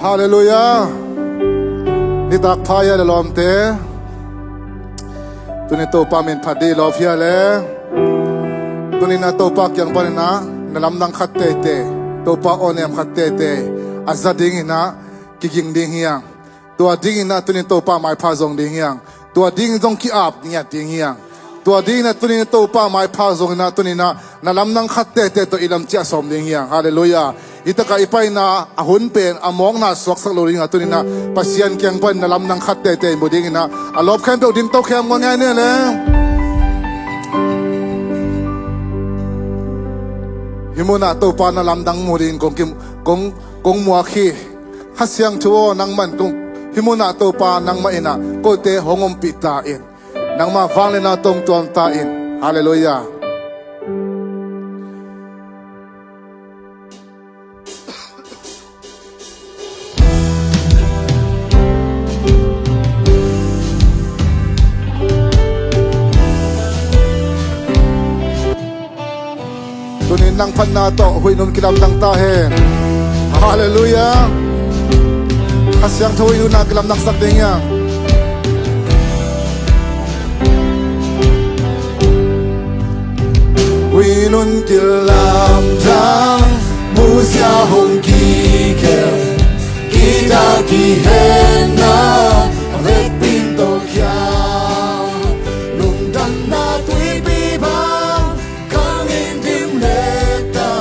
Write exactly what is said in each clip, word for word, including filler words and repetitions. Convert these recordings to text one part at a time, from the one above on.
Halleluiah. Nitak pha ia le lawmte. Tuni Topa min phat dih lawp hia le. Tuni na Topa kiang panin ah na lamdang khat teitei, Topa awnem khat teitei a za dingin ah kiging ding hiang. Tua dingin ah tuni Topa maipha zong ding hiang. Tua ding zong ki-ap ngiat ding hiang. Tua dingin ah tuni na Topa maipha zongin ah tuni na na lamdang khat teitei tawh i lam ciah sawm ding hiang. Halleluiah. Hi takah i paina a hun pen a mawkna suaksak lo dingah tuni na Pasian kiang pan na lamdang khat teitei mu dingin ah a lawp khempeuh ding to khempeuh ngai ne le. Hi munah Topa na lamdang mu dingin kong kim kong kong muak hi. Kha Siangtho aw, nangman kong hi munah Topa nangmah inah kote hong ompih ta in. Nangmah vangliatna tawh tuam ta in. Halleluiah. Tunin nang phatna tawh huih nun kilamdang ta hen. Halleluiah. Kha Siangtho huih nunah kilamdangsak ding hiang. Huih nun kilamdang, musia hong kikhel, kita kihenna vekpin tawh khia, lungdamna tuipi bang khangin dim leta,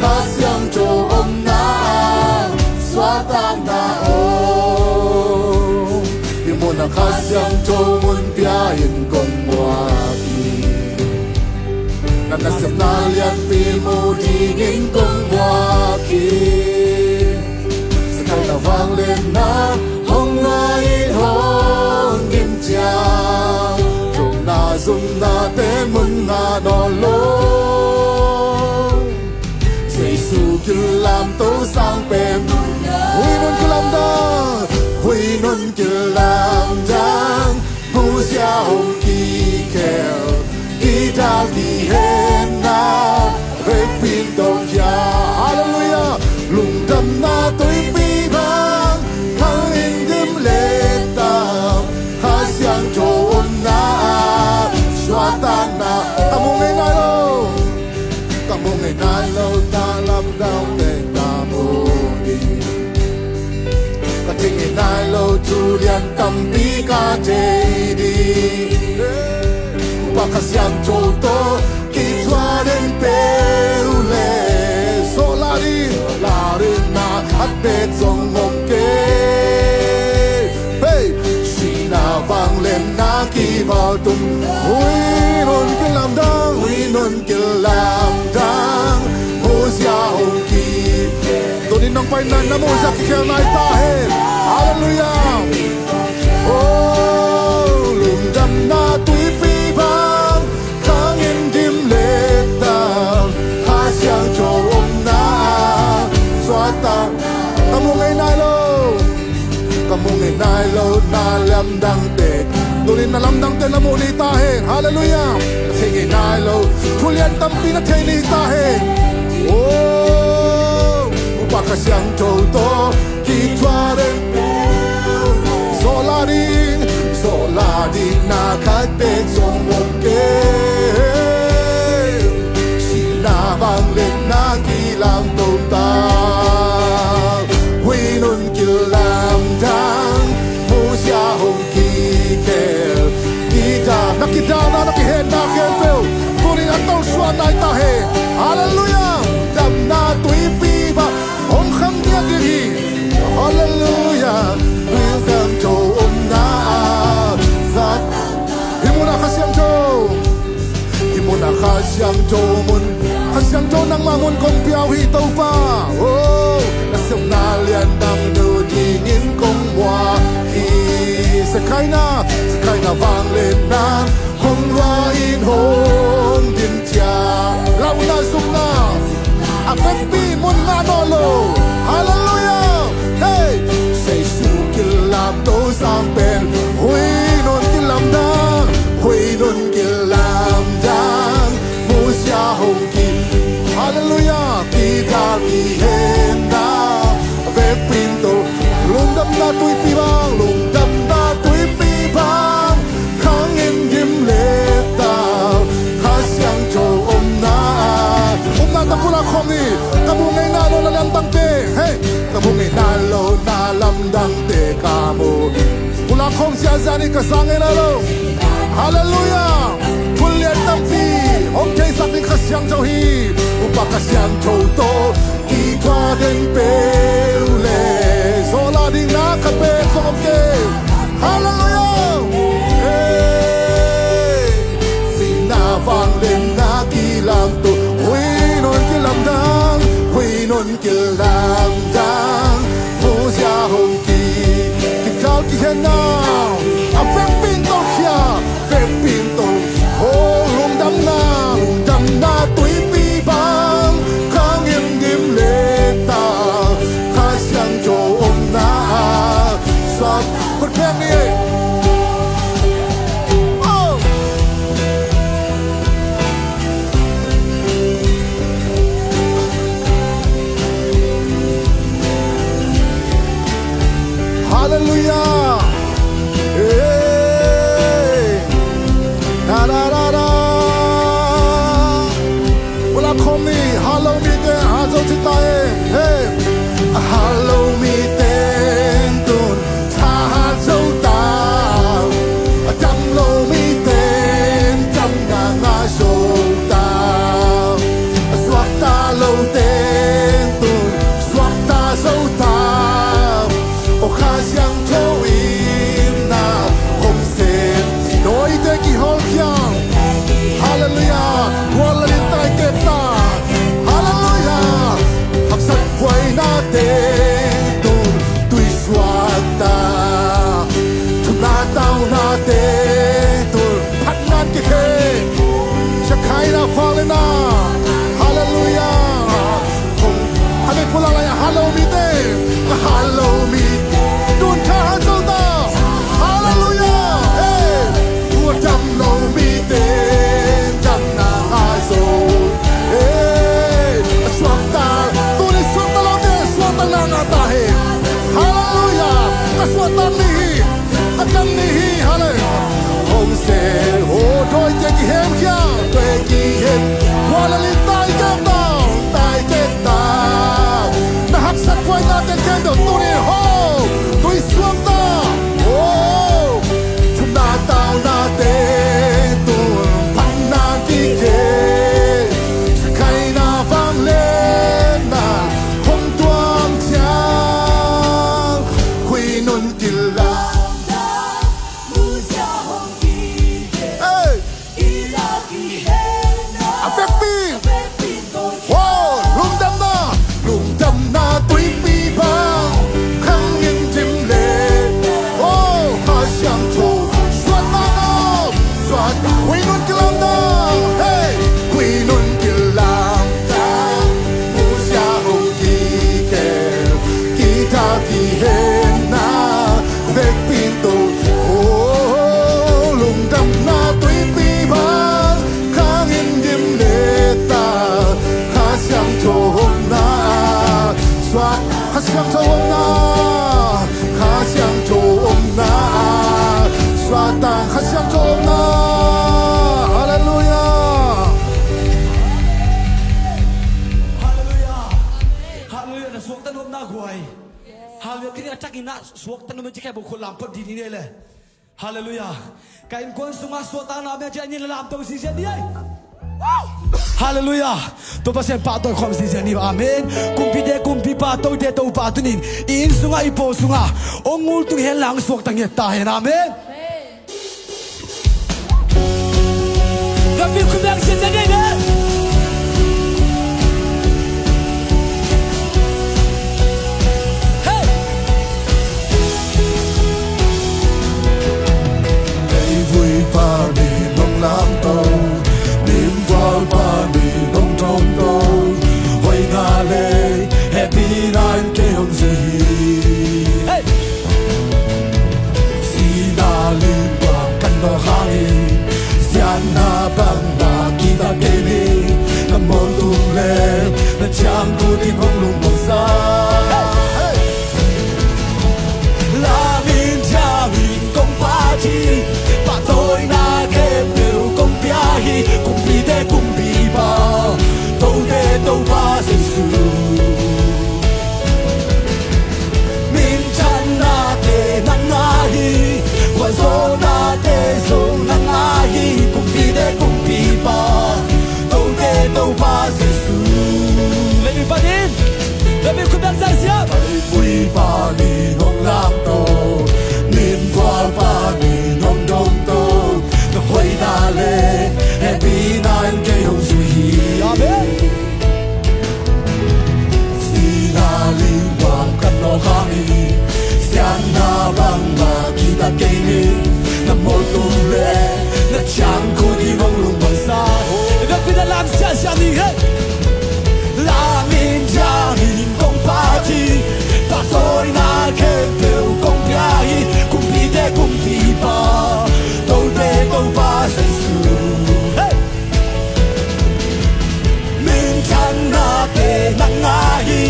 Kha Siangtho omna ah suahtakna om. Hi munah Kha Siangtho mun pia in kong muak hi. Na nasepna lianpi mu dingin kong muak hi. Sakhaina vangliatna hong lua in hong dim ciang, zumna zumnate mun ngah nawn lo. Jesu kilamto sang pen huih nun kilamdang, huih nun kilamdang, musia hong kikhel, kita kihenna vekpin tawh khia. Halleluiah. Lungdamna tuipi bang khangin dim leta, Kha Siangtho omna ah suahtakna. Ka mu ngei nai lo, ka mu ngei nai lo, na lamdangte ka mu ding. Ka thei ngei nai lo, thu lian tampi ka thei ding. Upa Kha Siangtho tawh kithuah den peuh le, zawh lah ding, zawh lah ding na khat beek zong om kei. Hei, sihna vangliatna kivaltum, huih nun kilamdang, huih nun kilamdang, musia hong kikhel. Tunin nong paina na musia kikhel nai ta hen. Halleluiah. Oh, lungdamna tuipi bang khangin dim leta, Kha Siangtho omna ah suahtak. Ka mu ngei nai lo, ka mu ngei nai lo, na lamdangte. Tunin na lamdangte na mu ni ta hen. Halleluiah. Thei ngei nai lo, thu lian tampi na thei ni ta hen. Oh, Upa Kha Siangtho tawh kithuah den peuh, zawh lah ding, zawh lah ding na khat beek zong om kei. Sihna vangliatna kilamto ta, huih nun kilamdang, musia hong kikhel, kita, na kidalna, na kihenna khempeuh tunin a tolsuah nai ta hen. Halleluiah. Damna tuipi bang hong khang ngiat ding hi. Halleluiah. Kha Siangtho omna ah zat. Hi munah Kha Siangtho, hi munah Kha Siangtho mun, Kha Siangtho nangmah mun kong pia uh hi Topa. Oh, na siamna lian nang nu dingin kong muak hi. Sakhaina, sakhaina vangliatna hong lua in hong dim ciang, lauhna zumna a vekpi mun ngah nawn lo. Halleluiah. Hei, Jesu kilamto sang pen huih nun kilamdang, huih nun kilamdang, musia hong ki. Halleluiah. Kita kihenna vekpin tawh Hong siasia ni ka sang en a lo. Halleluiah. Thunlian tampi hong theisak ni Kha Siangtho hi. Upa Kha Siangtho tawh kituak den peuh le zawla ding na kha pek song om kei. Halleluiah. Hey. Sihna vangliatna kilamto, huih nun kilamdang, huih nun kilamdang, muzia hong ki, kikal kihenna, a vekpi in tolkhia, vekpi in tol, oh, lungdamna, lungdamna tuipi bang, khang in dim leta, Kha Siangtho omna ah, suak, khut beng ni. Oh. Halleluiah. Hey. Da, da, da, da. Ula khom ni, hallo mite, hazo cita e. Hey. Hallo mite, tun thahat zo ta. A dam lo mite, damna ngah zo ta. A suakta lote, tun suakta zo ta. O Kha Siangtho in na hong sem. Dawite kihawlkhia. Halleluiah. Gual lalin tai kep ta. Halleluiah. Haksat buainate tun tui suakta. Thumna taunate tun phatna kikhei. Shekinah vangliatna. Halleluiah. Hong, hale pula lai, hallo mite. Hallo mi. Tun thahat zo ta. Halleluiah. Hey. Tua dam lo mite, damna ngah zo. Hey. A suakta, tuni suakta lote, suakta na ngah ta hen. Halleluiah. Ka suakta ni hi. Ka dam ni hi, halleluiah. Hong sem, oh, dawite kihemkhia, dawite kihem. Gual lalin tai kep ta, tai kep ta. Na haksat buainate khempeuh tuni hong tui suak ta. Oh, thumna taunate tun phatna kikhei. Shekinah vangliatna hong tuang ciang, huih nun kilamdang, muzia hong kikhei. Hey! A vekpi. Wow, lungdamna, lungdamna tuipi bang, khang in dim le. Wow, Kha Siangtho, suakta na, suakta, huih nun kilamdang, hey, huih nun kilamdang, muzia hong kikhel, kita kihenna, vekpi in tol, oh, lungdamna tuipi bang, khang in dim leta, Kha Siangtho omna, suak, Kha Siangtho omna, Kha Siangtho omna, suakta, Kha Siangtho omna. Halleluiah. Halleluiah. Halleluiah, na suakta nopna guai. Halleluiah, kini a takin na suakta nop na ci khempeuh khut lam phot dih ni le. Halleluiah. Ka innkuan sungah suakta na mia ci a ni le lamto zizian ni ei. Halleluiah. Tua Pasian pahtawi khawm zizian ni. Amen. Kumpite kumpipa, tote topa tunin i inn sungah i pawl sungah hong ngultung hen lang suakta ngiat ta hen. Amen. Amen. Vekpi khut beng ziahziah ni ei. Hey! Leivui pa min hong lamto, mimvual pa min hong tawmto, hoih ngah leh hehpihna in kei hong zuih hi. Hey! Sihna lim bang kan nawk hangin, siatna bangmah kitat kei ni. Kei nih na mawltung le na ciangkhut in hong lungmang sa. Vekpi-in lam siasia ni hei. Lam in ciang in kong phat hi. Pahtawina khempeuh kong pia hi. Kumpite kumpipa, tote Topa Jesu. Hei. Minthanna te nang a hi,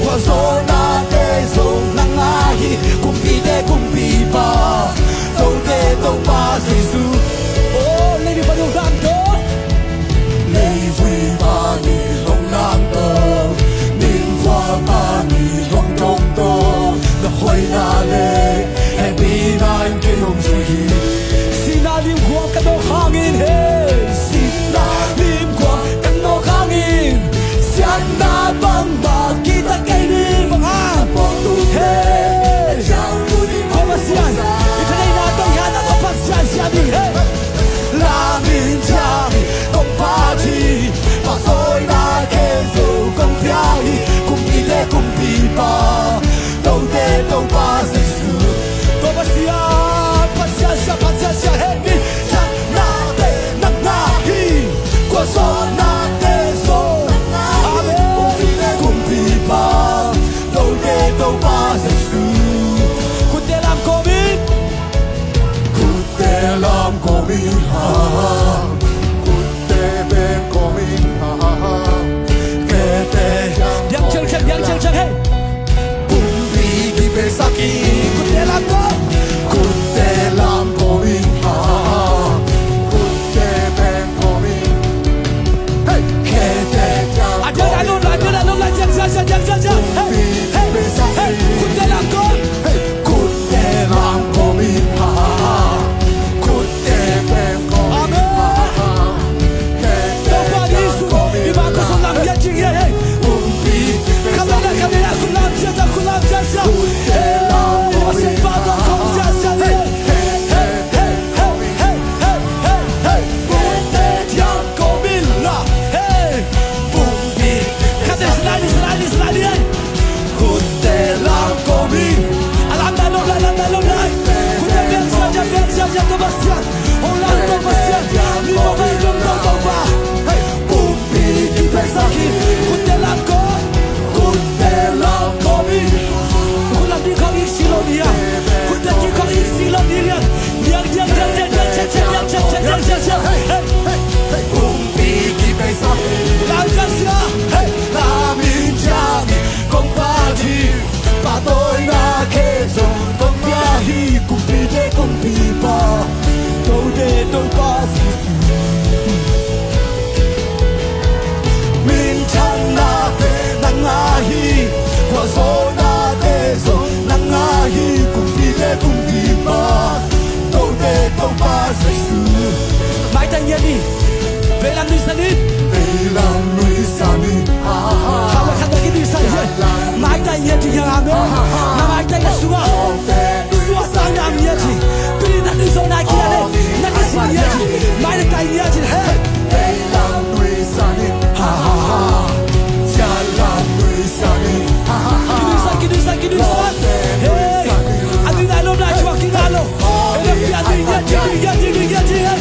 khuazawhna te zong nang a hi, kumpite kumpipa, tote Topa Jesu. Oh, Levi pa ni hong lamto. Levi pa ni hong lamto, Nimkhua pa ni hong tongto, na hoihna le hehpihna in kei hong zui hi. Sihna lim guam ka nawk hangin, hey. Sihna lim guam ka nawk hangin, siatna bangmah kihta kei ni bang hang. Hey. Ko Pasian, i thaneihna tawh i hatna tawh phat siasia ding, hey. Lam in ciang in kong phat hi, pahtawina khempeuh kong pia hi, kumpite kumpipa, tote Topa Jesu. Ko Pasian, phat siasia, phat siasia, hehpihna te nang a hi, khuazawhna te zong nang a hi. Amen. Kumpite kumpipa, tote Topa Jesu. Khutte lam kawm in. Khutte lam kawm in, ha, ha, ha. Khutte beng kawm in, ha, ha, ha. Khete. Diang ciangciang, diang ciangciang, hey. Pumpi kipelsak in. Khutte lam kawm. Khutte lam kawm in, ha, ha, ha. Khutte beng kawm in. Hey, khete. Adiang, adiang, adiang, adiang, adiang, adiang, adiang, adiang. Hey, hey, hey, khutte lam kawm. Hey, khutte lam kawm in, ha, ha, ha. Khutte beng kawm in, ha, ha, ha. Amen. Khete. Topa Jesu, i bang ko sung lam ya jing ye, hey. Pumpi. Kamera, kamera, kulam cia, kulam cia, cia. Khutte lam kawm in, ha, ha, ha. Hey, hey, hey, hey, hey, hey, hey, hey. Khete ciang kawm in la. Hey. Pumpi. Khete slide, slide, slide, hey. Khutte lam kawm in. A lam dan lo lai, lam dan lo lai. Khutte beng sa ja, beng sa ja, Topa Pasian. Hong lam Topa Pasian. Ni Topa, ni Topa. Hey. Pumpi kipelsak in. Khutte lam kawm. Khutte lam kawm in. Khulam ding khawng ik si lo ding a. Khutte ding khawng ik si lo ding a. Diang, diang, diang. Hey, hey, hey. Pumpi kipelsak. Lam ciang sia. Hey. Lam in ciang in kong phat hi. Pahtawina khempeuh kong pia hi. Kumpite kumpipa, tote Topa Jesu. Minthanna te nang a hi, khuazawhna te zong nang a hi, kumpite kumpipa, tote Topa Jesu. Maitai ngiat ni. Veilam nuihsan in. Veilam nuihsan in. Khat le khat na kinuihsan hi. Maitai ngiat hi, amen. Na maitai na sungah. Suahtakna ngiat hi. Tuni na nuihzawhna kiat hi. Na kisin ngiat hi. Maitai ngiat hi. Hey. Veilam nuihsan in. Ha, ha, ha. Sialam nuihsan in. Ha, ha, ha. Kinuihsan, kinuihsan, kinuihsan. Hey. A nuih nai lo, nai thuak kik nai lo. Hey, na pian ngiat hi, ngiat hi, ngiat hi, ngiat hi.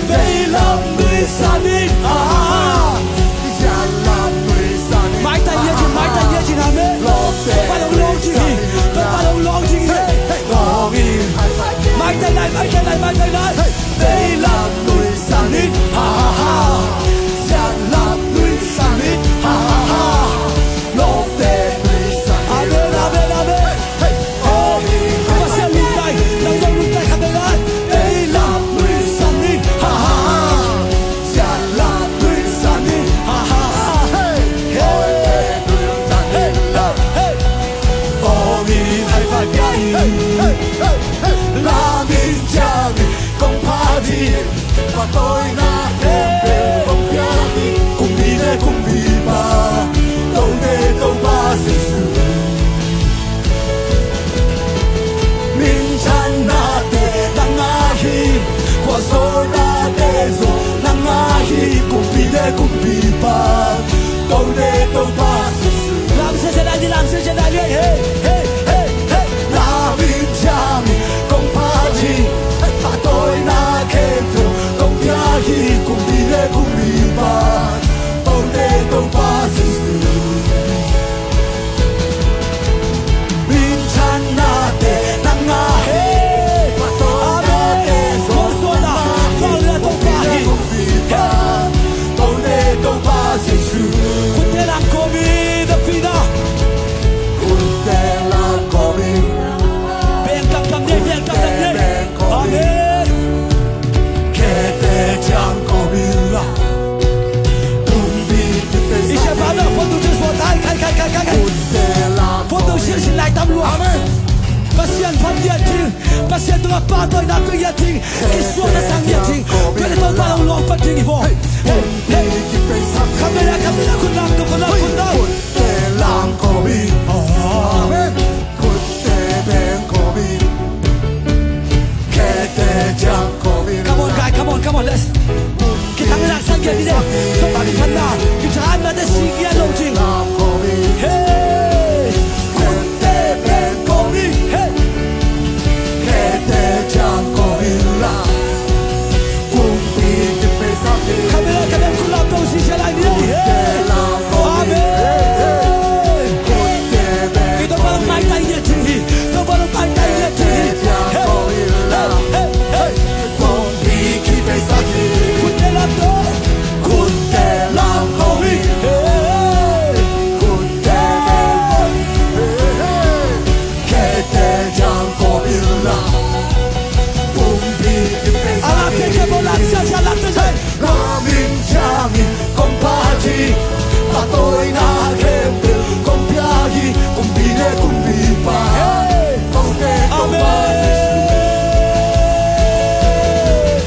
Veilam nuihsan in, ah. Maitai ngiat in, maitai ngiat in, amen. Topa hong lawng ding hi, Topa hong lawng ding hi. Maitai lai, maitai lai, maitai lai. Veilam nuihsan in, ah. Sialam nuihsan in, ah. Amen, amen, amen. Pasian lungtai, nang zong lungtai kha vei lai. Ei lam nuihsan in, ha, ha, ha. Sian lam nuihsan in, ha, ha, ha. Hey, hey, hey, hey. Aw, mi hai fa pia in. Hey, hey, hey, hey. Lam in ciang in kong phat in. Ai tam lua. Amen. Pasian phat ngiat ding, Pasian tungah pahtawina pia ngiat ding, kisuang na sang ngiat ding. Tua leh Topa hong lawng phat ding hi vaw. Hei, hei, hei. Kham leh, kham leh, khut lam, khut lam, khut lam. Amen. Come on, guy, come on, come on, let's. Kithang lak sang ngiat ding. Topa kithang na, kithang na te si ngiat lo ding. Hey, khut te pen kong hi. Hey. Khut te ciang kong hi la. Pumpi kipe sa ki. Come on, come on, khut lam tawh si sia lai ni. Hey. Amen. Hey, hey, hey. Khut te pen kong hi. Topa hong maitai ngiat ding hi. Topa hong maitai ngiat ding hi. Hey, hey, hey, hey. Pumpi kipe sa ki. Khut te lam tawh. Khut te lam kong hi. Hey. Khut te pen kong hi. Hey, hey. Khut te ciang kong hi la. Pumpi kipe sa ki. A lak te ke bo lak sia sia lak te sia. Na min ciangin kong phat hi. Pahtawina khempeuh kong pia hi. Kumpi le kumpipa. Hey. Kong te kong pa Jesu. Amen.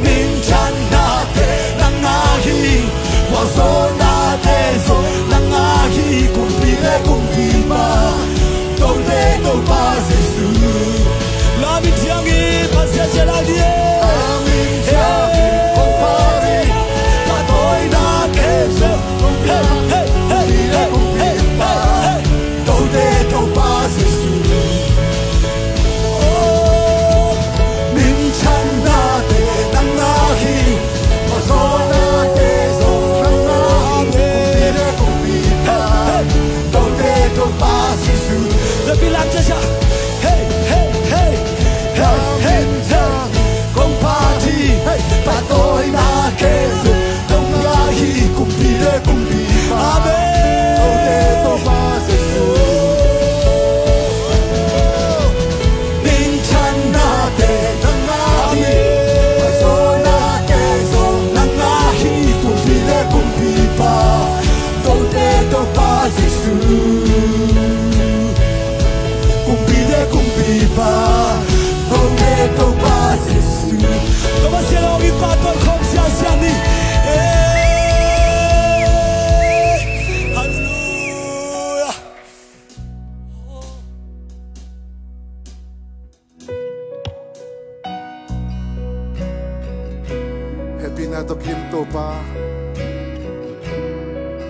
Minthanna te nang a hi, khualzawhna te zong nang a hi, kumpi le kumpipa, Tote Topa Jesu. La min ciangin Pasian sia lai ni. La min ciangin kong phat hi, pahtawina khempeuh kong pia hi, kumpi le kumpipa. Tote Topa Jesu. Oh, minthanna te nang a hi, khualzawhna te zong nang a hi, kumpi le kumpipa, Tote Topa Jesu. Hey, hey, hey, hey, hey, hey. Kong phat hi, pahtawina khempeuh kong pia hi, kumpi le kumpipa. Amen. Tote Topa Jesu. Minthanna te nang a hi, khualzawhna te zong nang a hi, kumpi le kumpipa, Tote Topa Jesu. Kumpi le kumpipa, Tote Topa Jesu. Topa Pasian hong i pa tawh khawm siasia ni. Eh. Hallelujah. Hehpihna tawh kim Topa.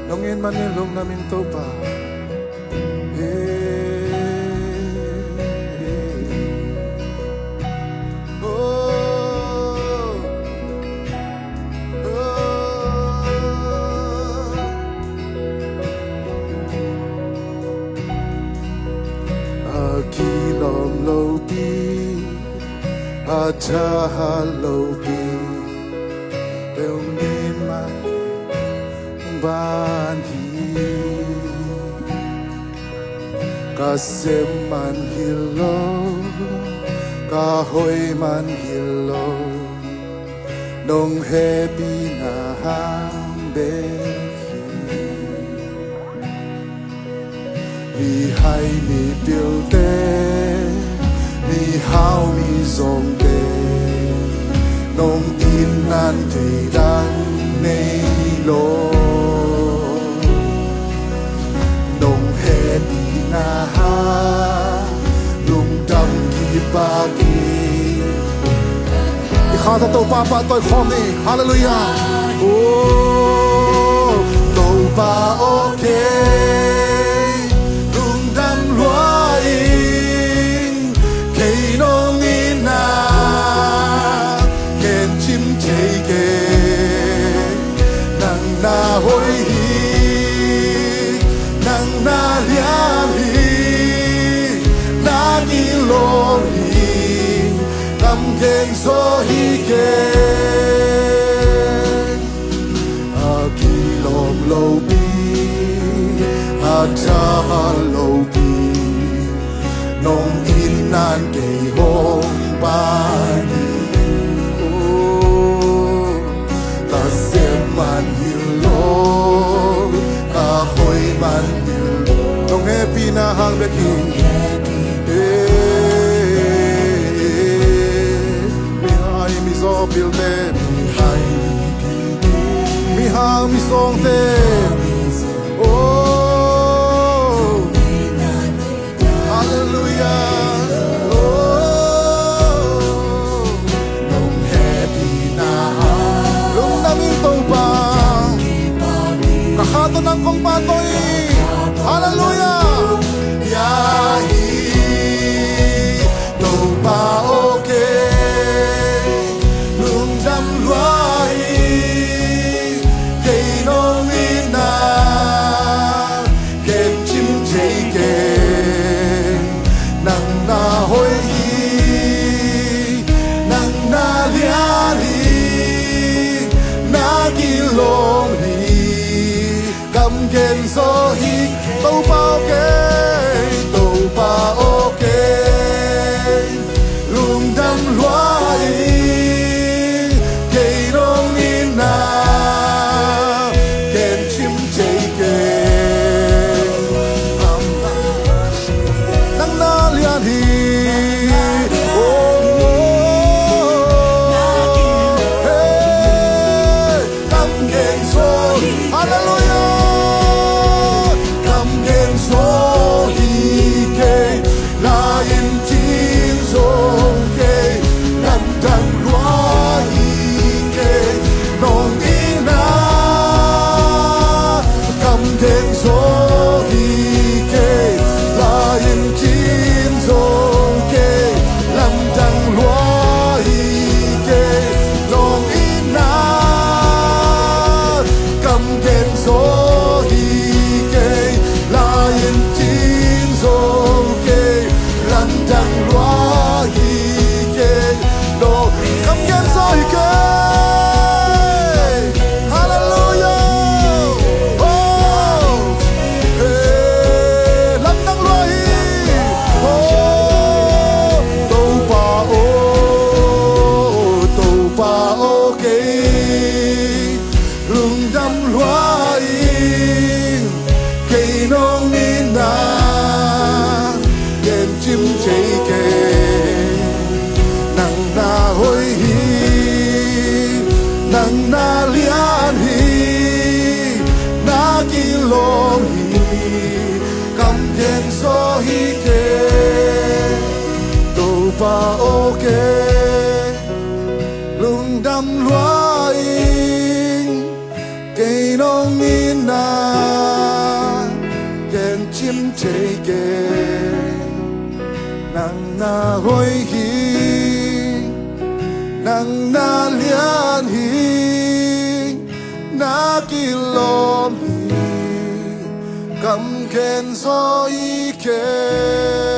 Nong it manin lungdamin Topa. Hey, hey. Oh, oh, oh. A kilawm lopi, a thahat lopi, peuh mi mah ban hi. Ka sem man hi lo, ka hoih man hi lo, nong hehpihna hang bek hi. Mihai mipilte, mihau mizawngte, nong itnan thei dan nei lo. Nong hehpihna hang lungdam kipak hi. I kha tawh Topa pahtawi khawm ni. Halleluiah. Oh, Topa aw, kei lungdam lua ing, kei nong itna khencim thei kei. Nang na hoih hi, nang na lian hi, na gilo hi, kam gen zaw hi kei. A kilawm lopi, a thahat lopi, nong itnan kei hong ban hi. Oh, ka sem man hi lo, ka hoih man hi lo, nong hehpihna hang bek hi. Kong te. Oh. Halleluiah. Oh. Nong hehpihna ah lungdam ing Topa. Ka kha tawh nang kong pahtawi. Halleluiah. Ya hi Topa aw, kei lungdam lua ing, kei nong itna ken cim thei keng. Nang na hoih hi, nang na lian hi, na kilawm hi. Kam gen zaw hi, Topa aw, kei, Topa aw, kei lungdam lua ing, kei nong itna ken cim thei keng. Nang na lian hi. Oh, hey. Kam gen zaw hi. Halleluiah. Kam gen zaw hi kei, la-in cin zaw kei, lamdang lua hi kei, nong itna. Kam gen zaw hi kei, la-in cin zaw kei, lamdang lua hi kei, nong itna. Kam gen zaw hi kei, la-in cin zaw kei, lamdang lua hi kei, nong, kam gen zaw hi kei. Halleluiah. Oh. Hey, lamdang lua hi. Oh, Topa aw, Topa aw, kei lungdam lua ing, kei nong itna ken cim thei keng. Nang na hoih hi, nang na lian hi, na kilawm hi. Kam gen zaw hi kei, Topa aw, kei lungdam lua ing, kei nong itna ken cim thei keng. Nang na hoih hi, nang na lian hi, na kilawm hi. Kam gen zaw hi kei.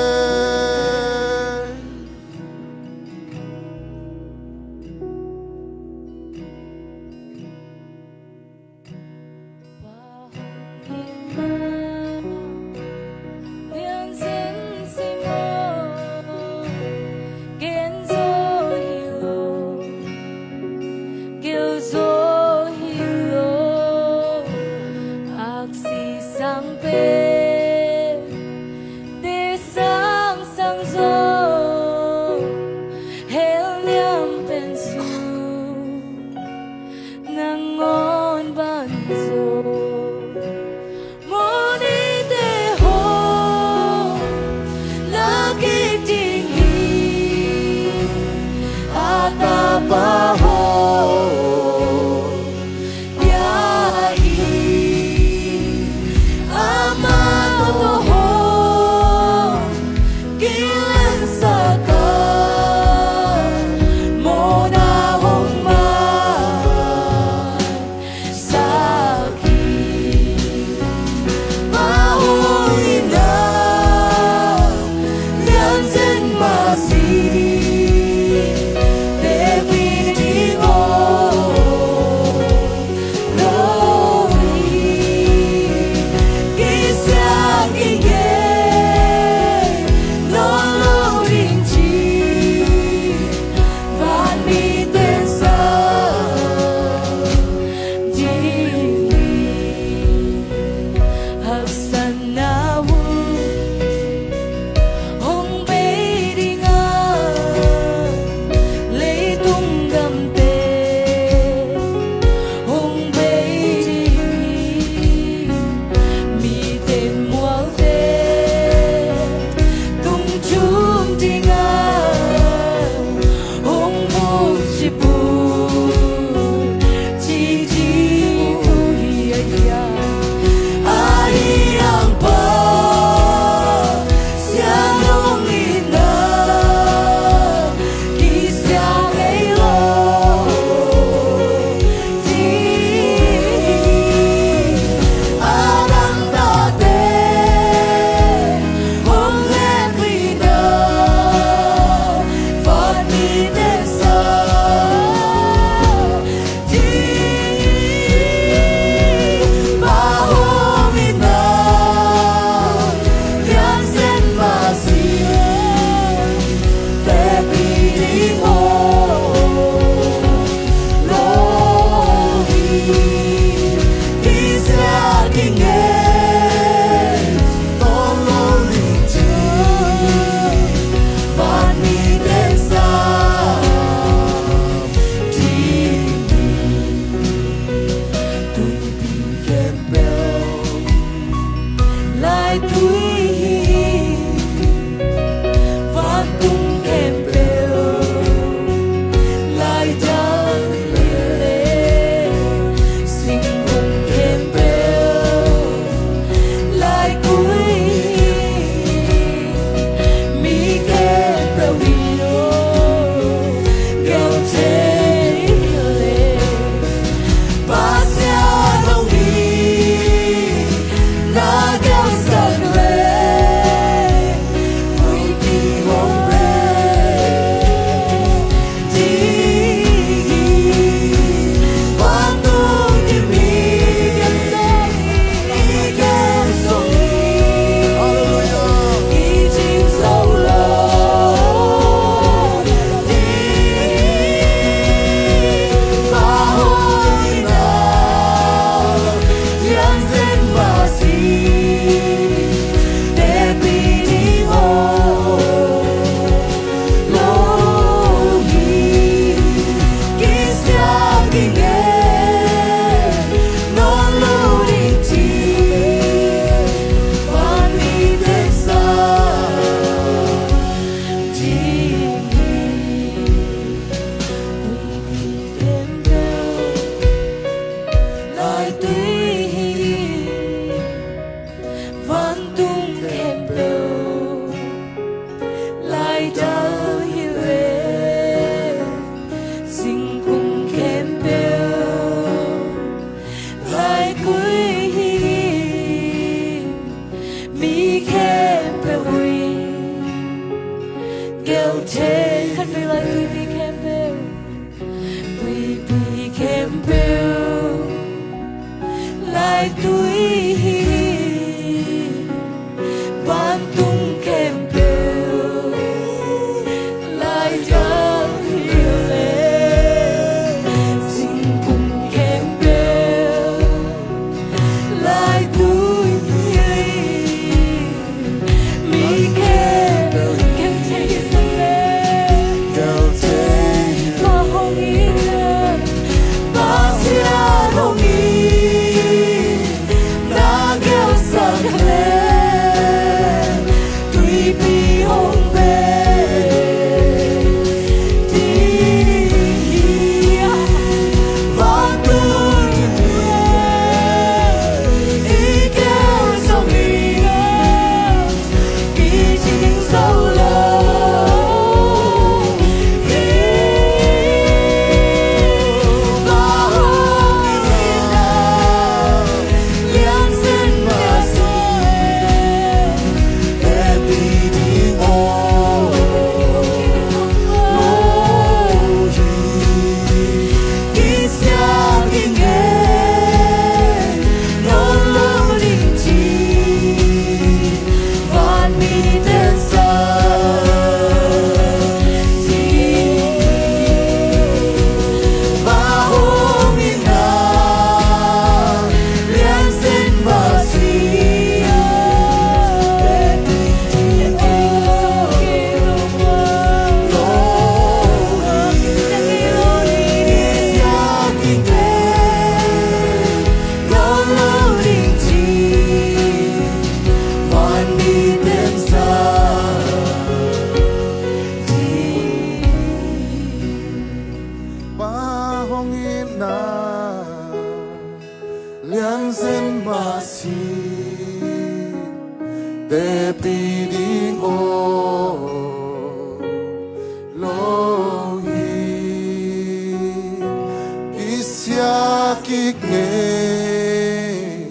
Kik ngei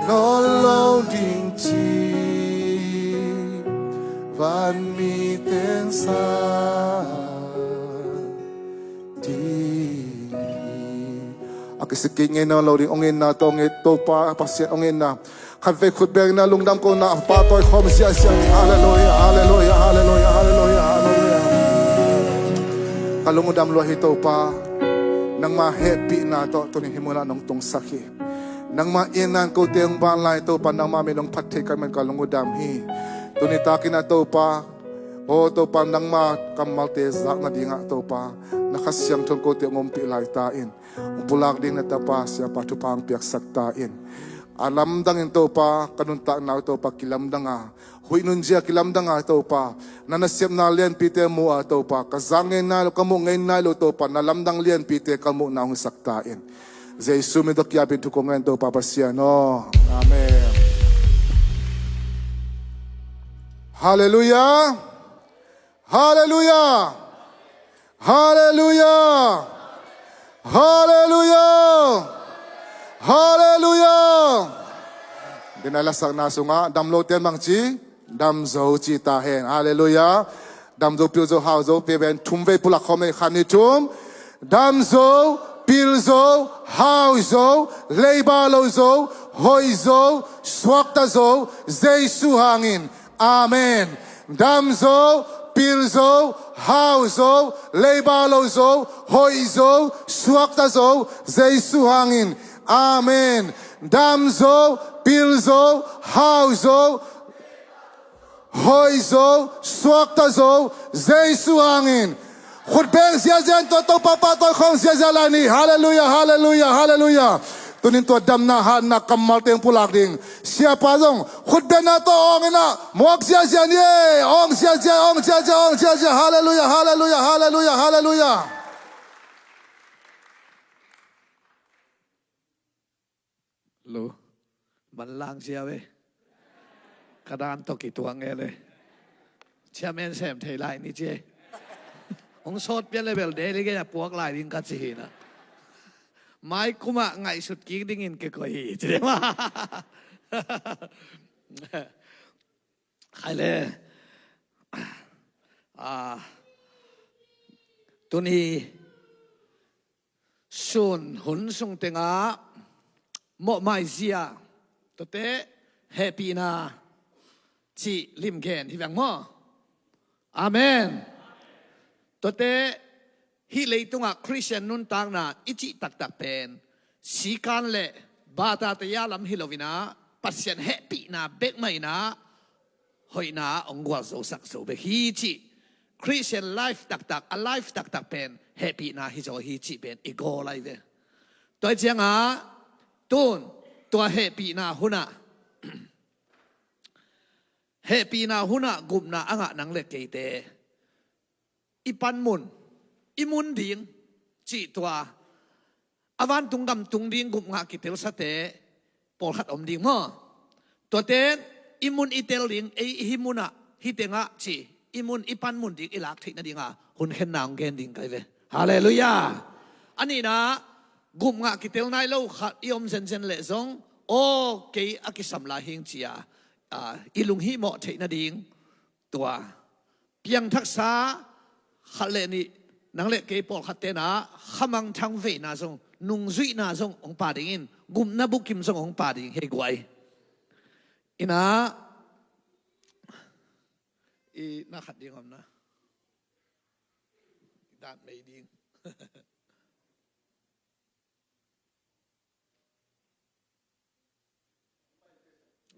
nawn lo ding ci vanmi teng sa ding hi. A kisik kik ngei nawn lo ding, hong itna tawh hong it Topa Pasian, hong itna. Khatvei khut bengna lungdam kohna pahtawi khawm ziahziah ni. Halleluiah, halleluiah, halleluiah, halleluiah, halleluiah. Ka lungdam lua hi Topa, nangma hehpihna tawh tuni hih munah nong tungsak hi. Nangma itna in kote hong ban lai Topa, nangma min hong phat thei ka hih man ka lungdam hi. Tuni takin ah Topa, aw Topa, nangma kammalte zak nadingah Topa, na Kha Siangtho in kote hong ompih lai ta in. Hong pulak ding na tapa Siapa thupha hong piaksak ta in. A lamdangin Topa, ka nuntakna uh Topa kilamdang a, huih nunzia kilamdang a Topa, na nasepna lianpite mu a Topa, ka zak ngei nai lo, ka muh ngei nai lo Topa, na lamdang lianpite ka muhna hong hisak ta in. Jesu min tawh ki-apin thu kong ngen Topa Pasian aw. Amen. Halleluiah. Halleluiah. Halleluiah. Halleluiah. Halleluiah. Dina lasakna sungah dam lote in bang ci, dam zo ci ta hen. Halleluiah. Dam zo, pil zo, hau zo, pe ven thum vei pulak khawm ei, khat, nih, thum. Dam zo, pil zo, hau zo, leiba lo zo, hoih zo, suakta zo, Jesu hangin. Amen. Dam zo, pil zo, hau zo, leiba lo zo, hoih zo, suakta zo, Jesu hangin. Amen. Dam zo, pil zo, hau zo, hoih zo, suakta zo, Jesu hangin. Khut beng ziahziah in tua Topa pahtawi khawm ziahziah lai ni. Halleluiah, halleluiah, halleluiah. Tunin tua damna hatna kammalte hong pulak ding Siapa zong khut bengna tawh awng in ah muak ziahziah ni e. Awng ziahziah, awng ziahziah, awng ziahziah. Halleluiah, halleluiah, halleluiah, halleluiah. Lo. Manlang sia ve. Ka dan tawh kituak ngel e. Chairman sem thei lai ni ci e. Hong sawt pian le bel delegate a puak lai ding ka ci hi na. Mai kumah ngaihsut kik dingin kikoih hi ci de ma. Khai le. Ah, tuni sun hun sung tengah mawhmaizia, tuate hehpihna cih limgen hi veng maw? Amen. Tuate hih leitungah Khristian nuntakna i cih taktak pen sikan le bata taya lam hi loinah Pasian hehpihna bekmah inah hoihna ah hong gualzosak zo bek hi cih, Christian life taktak, a life taktak pen hehpihna hi zaw hi cih pen i gawl lai ve. Tua hi ciangah tun tua hehpihna hunah hehpihna hunah gupna a ngah nang le keite i panmun, i mun ding cih tua a vantung gam tung ding gup ngah kitelsate pawlkhat om ding maw? Tuate i mun i tel ding, ei i hih munah hih tengah ci i mun i panmun ding i lak theih nadinga hun khenna hong gen ding kai ve. Halleluiah. A nihna gup ngah kitel nai lo khat i om zenzen leh zong aw kei a kisam lai hing cia, ah, i lunghihmawh theih nading tua piangthaksa khat le nih, nang le kei pawlkhat tenah khamangthang veina zong, nungzuihna zong hong pa dingin, gupna bukim zong hong pa ding hi guai. Inah i na khat ding om na dan mei ding.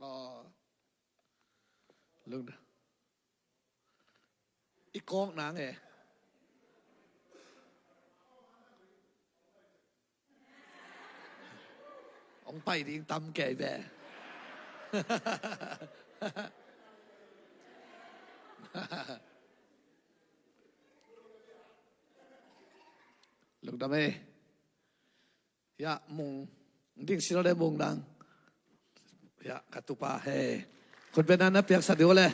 Aw. Lungdam. I kawk nang e. Hong pai ding tam kei ve. Lungdam e. Ya, mung ding sil le mung dang. Ya, ka tupa he. Khut bengna na piaksa diu le.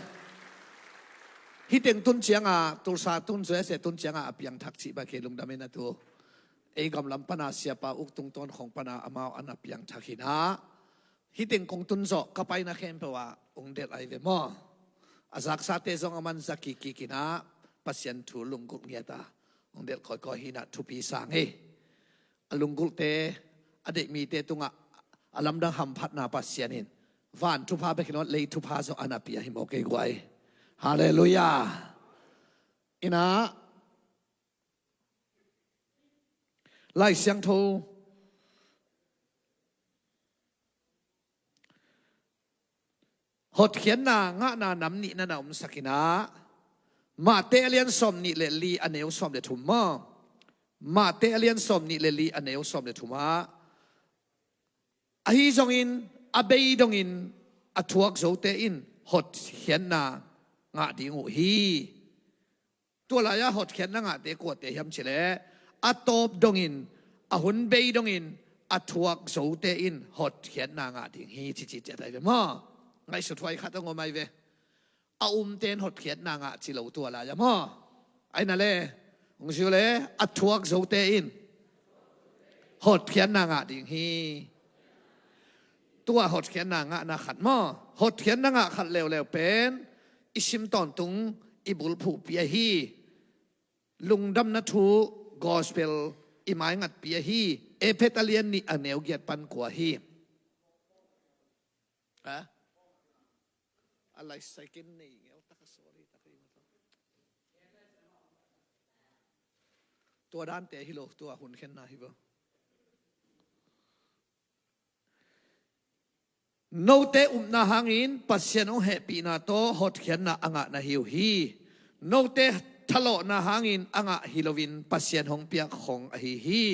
Hih teng tun cianga, Tulsa tun, U S A tun cianga a piangthak cih bang kei lungdam in a tu. ei gamlam pana siapa uk tungtawn khong pana amau a na piangthak hi na. Hih teng kong tun zawh ka paina khempeuh ah ong delh ahi ve maw? A zaksate zong a man za kikkik hi na, Pasian thu lunggulh ngiat a ong delh kawikawi hi na, thupi sang hi. A lunggulhte, a deih mite tungah a lamdang hamphatna Pasian in van thupha bek hi lo, lei thupha zong a na pia hi maw, kei guai. Halleluiah. Inah, Lai Siangtho hotkhiatna ngahna nam nih na na omsak inah, Mate a lian sawm nih le li a neu sawm le thum maw? Mate a lian sawm nih le li a neu sawm le thum ah, ahi zongin a bei dongin a thuak zote in hotkhiatna ngah ding uh hi. Tua lai-ah hotkhiatna ngahte kuate hiam cih leh, a tawp dongin, a hun bei dongin a thuak zote in hotkhiatna ngah ding hi, ci ci ciat ahi ve maw? Ngaihsut huai khat a ngom ahi ve. A umte in hotkhiatna ngah ci lo tua lai-ah maw? Ahi na le, hong ziu le, a thuak zote in hotkhiatna ngah ding hi. Tua hotkhiatna ngahna khat maw? Hotkhiatna ngah khat leuleu pen i sim tawntung i bulphuhpi ahi. Lungdamna thu, gospel, i maingatpi ahi. Efesa a lian nih a neu giat pan kua hi. Ha? A lai saikin nei ngel taka, sorry taka i mata. Tua dante hi lo, tua hun khenna hi bo. Note upna hangin Pasian hong hehpihna tawh hotkhiatna a ngah na hi uh hi. Note thalawhna hangin a ngah hi loin Pasian hong piak khong ahi hi.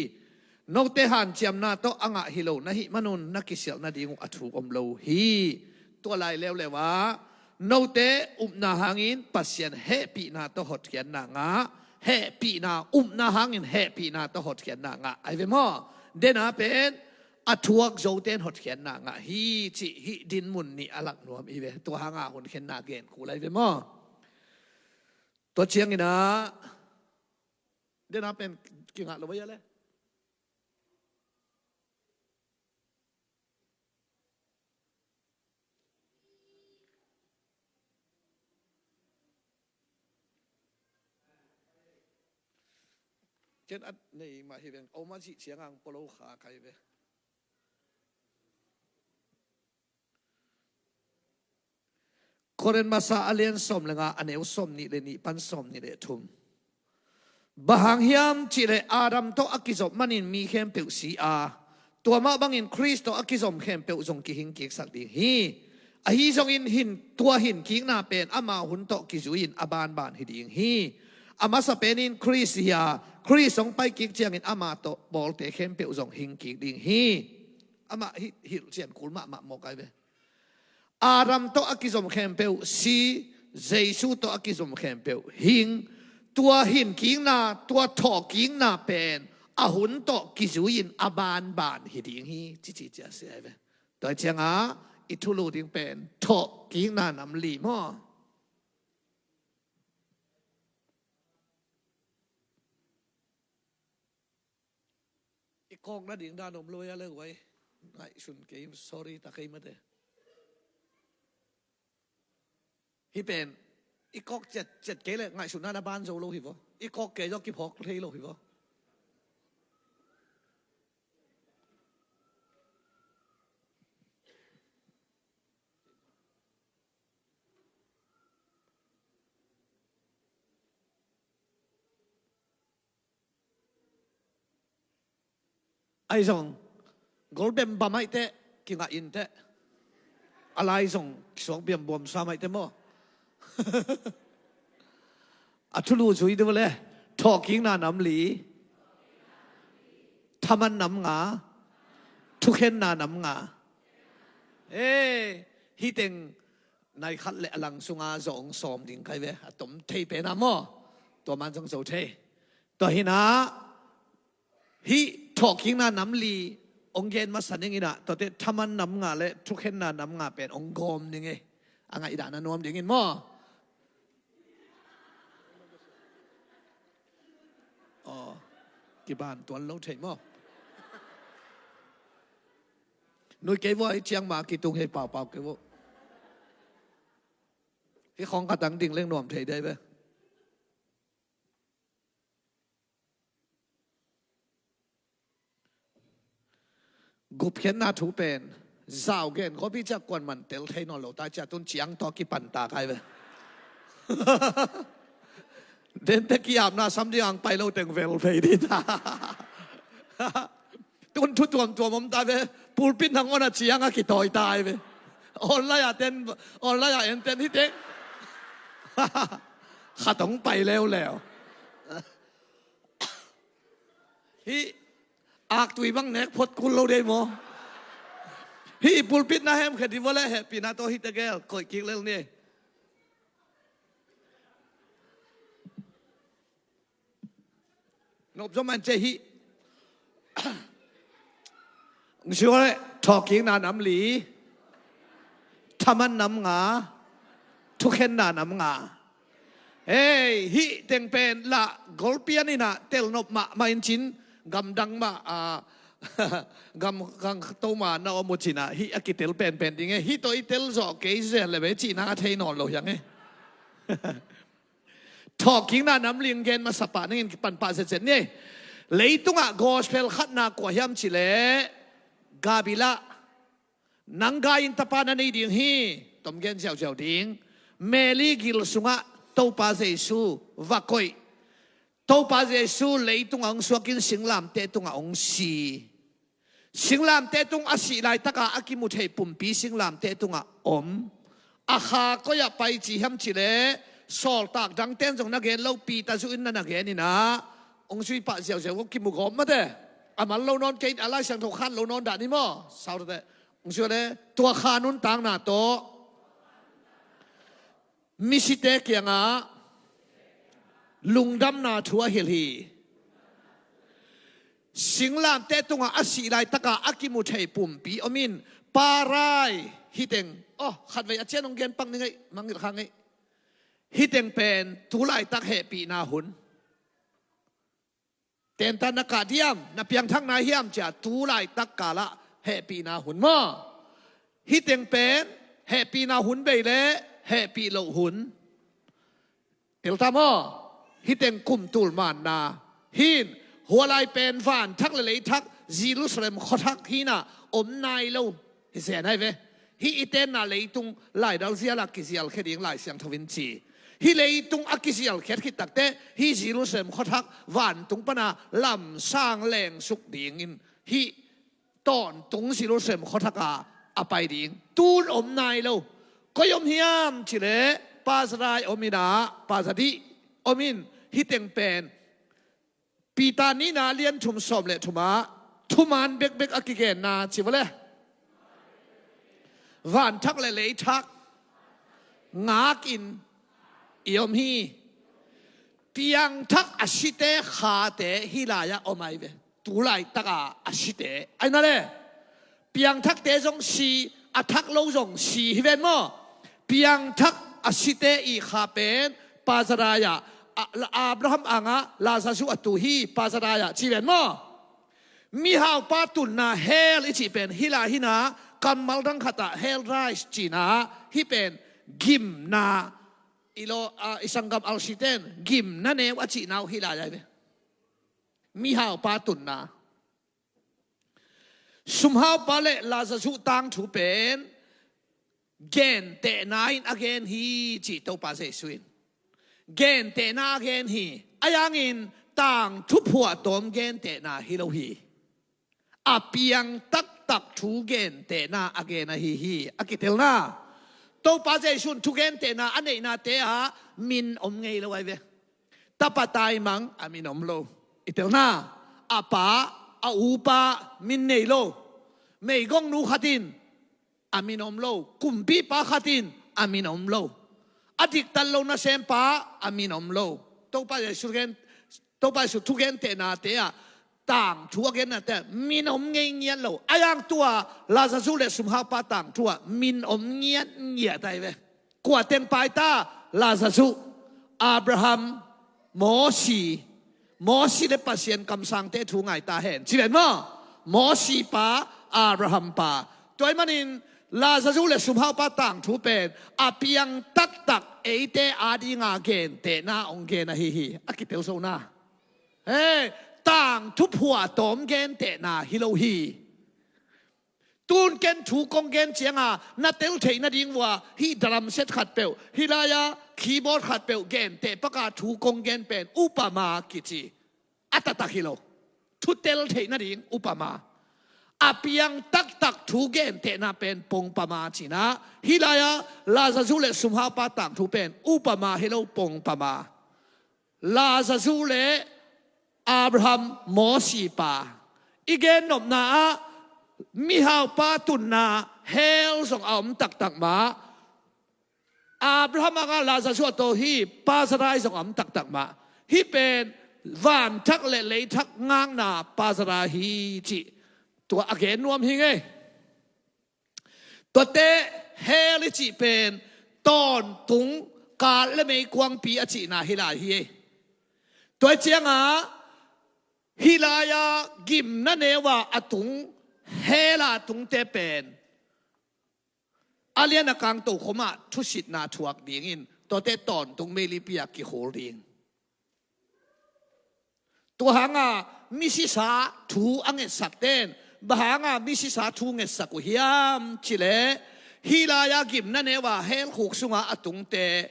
Note hanciamna tawh a ngah hi lo na hih manun na kisialh nading uh a thuk om lo hi. Tua lai leuleu ah, note upna hangin Pasian hehpihna tawh hotkhiatna ngah, hehpihna, upna hangin hehpihna tawh hotkhiatna ngah ahi ve maw? Dena pen a thuak zote in hotkhiatna ngah hi, cih hih dinmun nih a lak nuam hi ve. Tua hanga hun khenna gen kul ahi ve maw? Tua ciangin ah, dena pen kingah lo ahi a le. Ken at nei mah hi veng, oma cih ciang ang polo kha kai ve. Korin masa a lian sawm le nga a neu sawm nih le nih pan sawm nih le thum. Bang hang hiam cih leh Adam tawh a kizop manin mi khempeuh si a, tua mah bangin Khrist tawh a kizom khempeuh zong kihing kiksak ding hi. Ahi zongin hin, tua hin kikna pen ama hun tawh kizui-in a banban hi ding hi. A masa penin Khrist hi a, Khrist hong pai kik ciangin ama tawh bawlte khempeuh zong hing kik ding hi. Amah hi, hilhcian kul mahmah mawk ai ve. Adam tawh a kizom khempeuh si, Jesu tawh a kizom khempeuh hing. Tua hin kikna, tua thawh kikna pen a hun tawh kizui-in a banban hi ding hi, cici cia si ai ve. Tua ciangah i thulu ding pen thawh kikna nam li maw? I kawk nading dan om lo ia le guai. Ngaihsun kei, sorry ta kei mate. Hi pen i kawk cet, cet kei le ngaihsun na na ban zo lo hi vo. I kawk kei zo kiphawk thei lo hi vo. Ai zong gol bembam ai teh, kingah in teh. A lai zong kisuak biambuam sam ai teh maw? A thulu zui deuh le, thawhkikna nam li, thaman nam nga, thukhenna nam nga. Eh, hiteng nai khat le a lang sunga zong sawm ding kai ve, a tom thei pen a maw? Tua man zong zo thei. Tua hi na, hih thawhkikna nam li ong gen masa ning ina, tuate thaman nam nga le thukhenna nam nga pen ong gawm ning e. A ngaihdan a nuam dingin maw? Aw. Kiban tuan lo thei maw? Nui kei vua, hih ciang ma kitung hi, paupau kei vua. Hih khawng khat ang ding leng nuam thei dai ve. Gupkhiatna thu pen zau gen gawpi ciah kuan man tel thei nawn lo ta ciah tun ciang tawh kipan ta kai ve. Dente ki-apna sam ding ang pai lo teng vel phei ding ta. Tun thu tuamtuam om ta ve. Pulpit nangawn a ciang a kitawi ta ai ve. Online a ten, online a en ten hi teng. Khat hong pai leuleu. Hih aktui bang nek phot kul lo dei maw? Hih pulpit na hem khe di vua le hehpihna tawh hih tegel koih kik lel ni. Nop zom an ce hih. Ngsiu le thawhkikna nam li, thaman nam nga, thukhenna nam nga. Hei, hih teng pen lah golpian inah telnop mahmah in cin gamdang mah a gamgang toma na om uh cinah hih a kitel penpen ding e. Hih tawh i tel zawh kei zen le bei cihna a thei nawn lo hiang e. Thawhkikna nam ling gen masa pah ningin kipan pah zetzet ni. Leitungah gospel khatna kua hiam cileh Gabriel ah nang gai in tapa na nei ding hi. Tom gen ziauziau ding. Mary gil sungah Topa Jesu va koih. Topa Jesu leitungah hong suakin singlamteh tungah hong si. Singlamteh tung a sih laitaka a kimu thei pumpi singlamteh tungah om. A kha koi-ah pai ci hiam cileh sawltak dangten zong na gen lo Peter zuh in na na gen inah hong zui pah ziauziau hong kimu gawp mate. A man lo nawn kei a Lai Siangtho khan lo nawn dah ni maw? Sau tate. Hong zui le tua kha nuntakna tawh misite kiangah lungdamna thu a hilh hi. Singlamteh tungah a sih laitaka a kimu thei pumpi om in parai hiteng. Oh, khatvei a cian hong gen pak ni ngeih mangngilh kha ngeih. Hiteng pen tu laitak hehpihna hun. Tenta na kah diam, na piangthakna hiam cia tu laitak kalah hehpihna hun maw? Hiteng pen hehpihna hun bei le hehpih loh hun. Telta maw? Hiteng kum tul manna hin hualai pen vanthak le leithak Jerusalem khuathak hinah om nai lo. Hi zen hai ve. Hih i tenna leitung laidal zial a kizialkhia ding Lai Siangtho in ci. Hih leitung a kizialkhiat khit takteh hih Jerusalem khuathak vantung pana lamsang lengsuk dingin hih tawntung Jerusalem khuathaka a pai ding tun om nai lo. Koi om hiam cileh Pazarai om inah Pazadih om in hiteng pen Peter nihna lian thum sawm le thumah thuman bekbek a kigenna ci vua le vanthak le leithak ngakin i om hi. Piangthak a site khate hih lai-ah om ai ve. Tu laitaka a site ai na le piangthakte zong si, a thak lo zong si hi ven maw? Piangthak a site i kha pen Pazarai-ah Abraham angah Lazarus a tu hi. Pazarai-ah ci ven maw? Mihaupa tunna hell i cih pen hih lai hinah kammal dang khatah hell rise cihna hih pen gimna i law, a, i sanggam alsiten gimna neu a cihna uh hih lai ai ve. Mihaupa tunna. Sumhaupa le Lazarus tangthu pen gentehna in a gen hi ci Topa Jesu in. Gentehna a gen hi. A yangin tangthu phuahtawm gentehna hi lo hi. A piang taktak thu gentehna a gen ahi hi. A kitelna Topa Jesu in thu gentehna a neihnate ah min om ngei lo ai ve. Tapa taimang a min om lo. I telna a pa a upa min nei lo. Meigongnu khatin a min om lo. Kumpipa khatin a min om lo. A diktat lo nasempa a min om lo. Topa Jesu gen, Topa Jesu thugentehnate ah tangthu a gennate ah min om ngei ngiat lo. A yangtua Lazarus le sumhaupa tangthu ah min om ngiat ngiat ai ve. Kua teng paita? Lazarus, Abraham, Mosi, Mosi le Pasian kamsangte thu ngai ta hen. Ci ven maw? Mosi pa, Abraham pa. Tua ahih manin Lazarus le sumhaupa tangthu pen a piang taktak eite adinga gentehna hong gen ahi hi. A kitel zo na. Hei, tangthu phuahtawm gentehna hi lo hi. Tun ken thu kong gen cianga na tel theih nading uh a hih drum set khat peuh, hih lai-a keyboard khat peuh genteh paka thu kong gen pen upama kici. A taktak hi lo. Thu tel theih nading upama. A piang taktak thu gentehna pen pongpama cihna. Hih lai-a Lazarus le sumhaupa tangthu pen upama hi lo, pongpama. Lazarus le Abraham, Mosi pa. I gennopna ah mihaupa tunna hell zong a om taktak mah. Abraham anga Lazarus a to hi, paradise zong a om taktak mah. Hih pen vanthak le leithak ngakna paradise hi cih tua a gen nuam hi ngei. Tuate hell i cih pen tawntung kal le meikuangpi a cihna hi lai hi. Tua cianga hih lai-a gimna neu a a tung hell a tungte pen a lian a kang tokhom ah thusitna thuak dingin tuate tawntung meilipi ah kikhul ding. Tua hanga misisa thu a ngetsak ten bang hanga misisa thu ngetsak uh hiam cileh, hih lai-a gimna neu a hell khuk sunga a tungte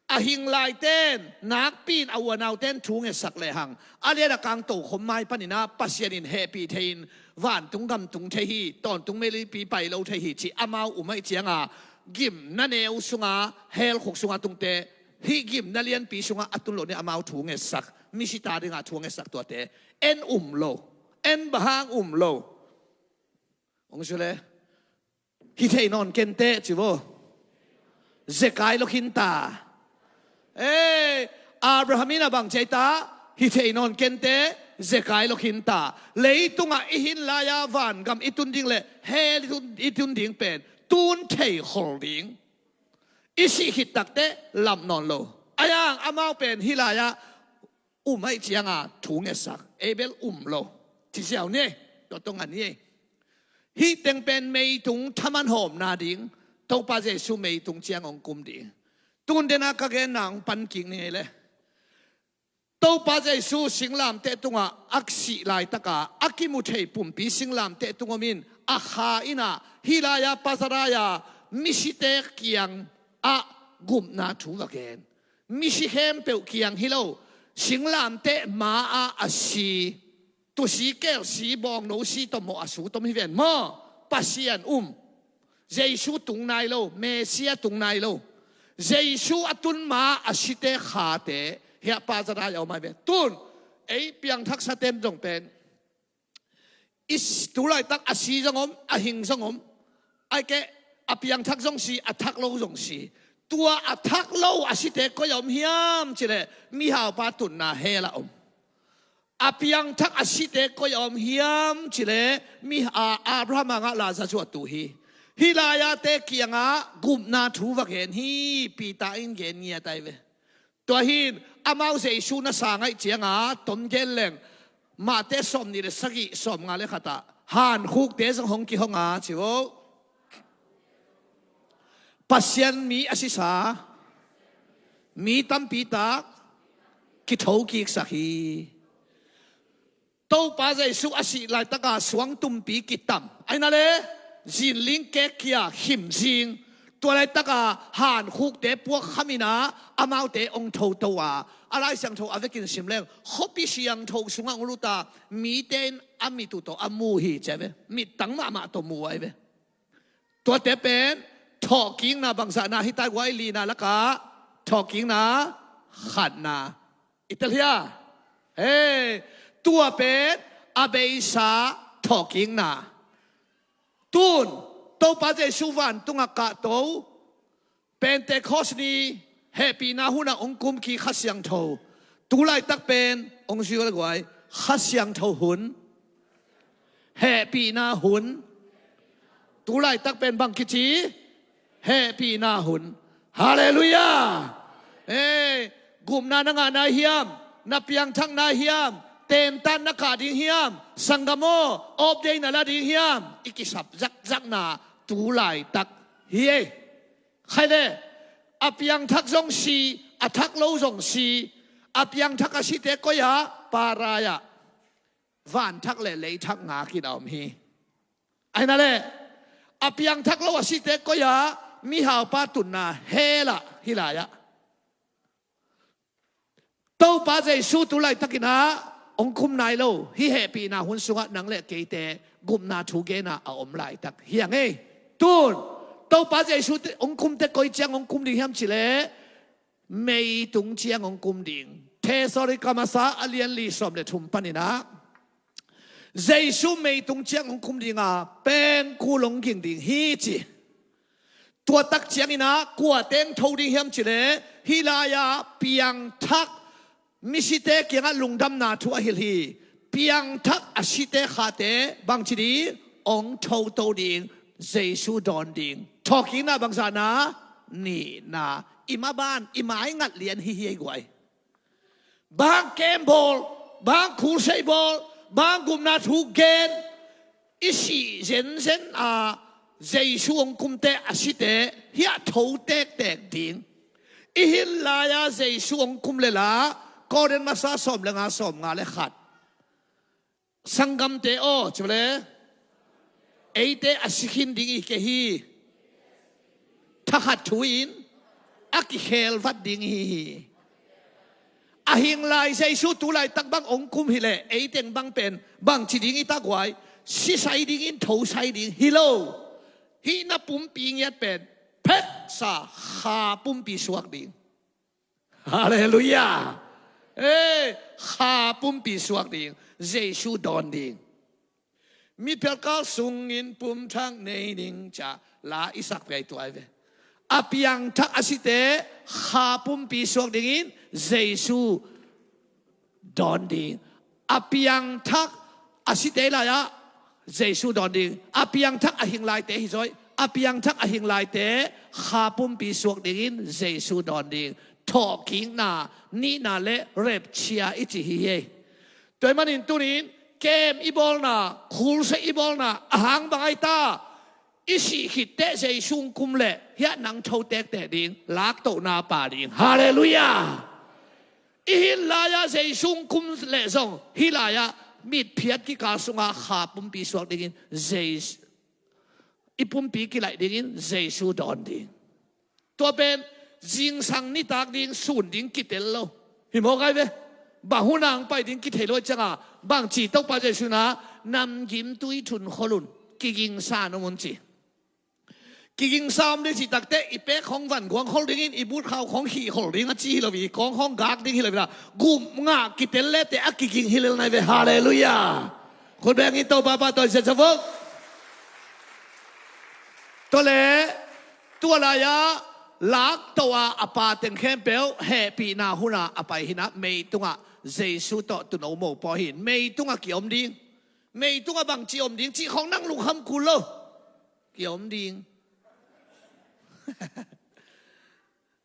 a hing lai ten nakpi in a uanau ten thu ngetsak lehang a lian a kang tokhom mai panin ah Pasian in hehpih thei in vantung gam tung thei hi, tawntung meilipi pai lo thei hi cih amau um ahih cianga gimna neu sunga hell khuk sunga tungte hih gimna lianpi sungah a tun loh ni amau thu ngetsak, misita dingah thu ngetsak tuate en um lo, en bang hang um lo. Hong su le, hi thei nawn kenteh ci vo. Zekai lo khinta. Ei, Abraham in a bang ci ai ta, hi thei nawn kenteh, zekai lo khinta. Leitungah i hin lai-a vangam i tun ding le hell i tun, i tun ding pen tun thei khol ding. I sih khit takteh lam nawn lo. Ai ang amau pen hih lai-ah um ahih cianga thu ngetsak, ei bel um lo. Ci ziau ni, tua tong a ni. Hih teng pen meitung thaman hawmna ding, Topa Jesu meitung ciang hong kum ding. Tun dena ka genna hong pan kik ni ngei le. Topa Jesu singlamteh tungah a sih laitaka a kimu thei pumpi singlamteh tung omin a kha inah hih lai-a paradise-a misite kiang ah gupna thu va gen. Misi khempeuh kiang hi lo, singlamteh ma-ah a si, tusi kelsi bawngno si tawh mawh a su tom hi ven maw? Pasian um. Jesu tung nai lo, Messiah tung nai lo. Jesu a tun ma a site khate hiah paradise a om ai ve. Tun ei piangthaksa ten zong pen i s-, tu laitak a si zong om, a hing zong om. Ai keh, a piangthak zong si, a thak lo zong si. Tua a thak lo a site koi a om hiam cileh mihaupa tunna hell a om. A piangthak a site koi a om hiam cileh mi a Abraham a ngah Lazarus a tu hi. Hih lai-ate kiangah gupna thu va gen hi. Peter in gen ngiat ai ve. Tua hin amau Jesu na sang ahih cianga tom gen leng Mate sawm nih le sagih, sawm nga le khatah hankhukte zong hong kihong a ci vo. Pasian mi a sisa mi tampi tak kithokiksak hi. Topa Jesu a sih laitaka suang tumpi kitam, aina le zinling kekkia khim zing. Tua laitaka hankhukte puak khaminah amaute ong thoto a, a Lai Siangtho a vekin sim leng khuapi siangtho sungah ong luta mite in a mit uh tawh a mu hi cia ve. Mittang mahmah tawh mu ai ve. Tuate pen thawhkikna bangzahna hi tai guai lina lakah thawhkikna khatna i tel hia? Hei, tua pen a beisa thawhkikna. Tun Topa Jesu vantungah kahto Pentecost ni hehpihna hunah ong kumkik Kha Siangtho. Tu laitak pen ong zui guai Kha Siangtho hun. Hehpihna hun. Tu laitak pen bang kici? Hehpihna hun. Halleluiah. Ei, gupna na ngah nai hiam? Na piangthak nai hiam? Tentan na kah ding hiam? Sanggam aw, off day na la ding hiam? I kisap zakzakna tu laitak hi ei. Khai le, a piangthak zong si, a thak lo zong si. A piangthak a site koi-ah? Parai-ah. Vanthak le leithak ngakin a om hi. Ahi na le, a piangthak lo a site koi-ah? Mihaupa tunna hell-ah, hih lai-ah. Topa Jesu tu laitakin ah hong khum nai lo, hih hehpihna hun sungah nang le keite gupna thu genna a om laitak hi hang ei. Tun Topa Jesu te, hong khumte koi ciang hong khum ding hiam cih leh, meitung ciang hong khum ding. Thessalonika masa a lian li sawm le thum panin ah Jesu meitung ciang hong khum ding a, pengkul hong ging ding hi ci. Tua tak ciangin ah kua teng tho ding hiam cih leh, hih lai-ah piangthak misite kiangah lungdamna thu a hilh hi. Piangthak a site khate bangci ding? Hong thoto ding, Jesu dawn ding. Thawhkikna bangzah na? Nihna. I maban, i maingat lian hi hi ei guai. Bang kem bawl, bang khulseih bawl, bang gupna thu gen, i sih zenzen a Jesu hong khumte a site hiah tho tektek ding. I hin lai-a Jesu hong khum le la, Korin masa sawm le nga, sawm nga le khat. Sanggamte aw, ci le, eite a si khin ding i kei hi. Thakhat thu in a kikhelvat ding i hi hi. A hing lai Jesu tu laitak bang hong khum hi leh, eiteng bang pen bangci ding i ta guai? Sisai dingin thosai ding hi lo. Hih na pumpi ngiat pen phetsa kha pumpi suak ding. Halleluiah. Ei, kha pumpi suak ding, Jesu dawn ding. Mitphial kal sungin pumthak nei ning, ci-a la i sak pai tua hi ve. A piangthak a site kha pumpi suak dingin Jesu dawn ding. A piangthak a site lai-ah Jesu dawn ding. A piangthak a hing laite hi zaw hi. A piangthak a hing laite kha pumpi suak dingin Jesu dawn ding. Thawhkikna nihna le rapture i ci hi hi. Tua ahih manin tuni-in kem i bawlna, khulseih i bawlna a hang bang ahi ta? I sih khit teh Jesu hong khum leh hiah nang tho tektek ding, laktohna pia ding. Halleluiah. I hin lai-ah Jesu hong khum leh zong hih lai-ah mitphiat kikal sungah kha pumpi suak dingin Jesu, i pumpi kilaih dingin Jesu dawn ding. Tua pen zingsang nitak ding, sun ding kitel lo. Hi mawk ai ve. Bang hun a hong pai ding kithei lo ahih ciangin, bangci Topa Jesu in ah, namgimtui thun khol un, kigingsa om un ci. Kigingsa om ding cih takteh i pek khawng van guang khol dingin, i but khau khawng khih khol ding a ci hi lo hi, kawng khawng gak ding hi lo hi la, gup ngah kitel le teh a kiging hi lel nai ve. Halleluiah. Khut beng in Topa pahtawi zia zavok. Tua leh tua lai-ah laktoh a, a pa teng khempeuh hehpihna hun a a pai hi-in ah, meitungah Jesu tawh tuuno mopawi hi-in meitungah ki-om ding. Meitungah bangci om ding cih khawng nang lungkham kul lo. Ki-om ding.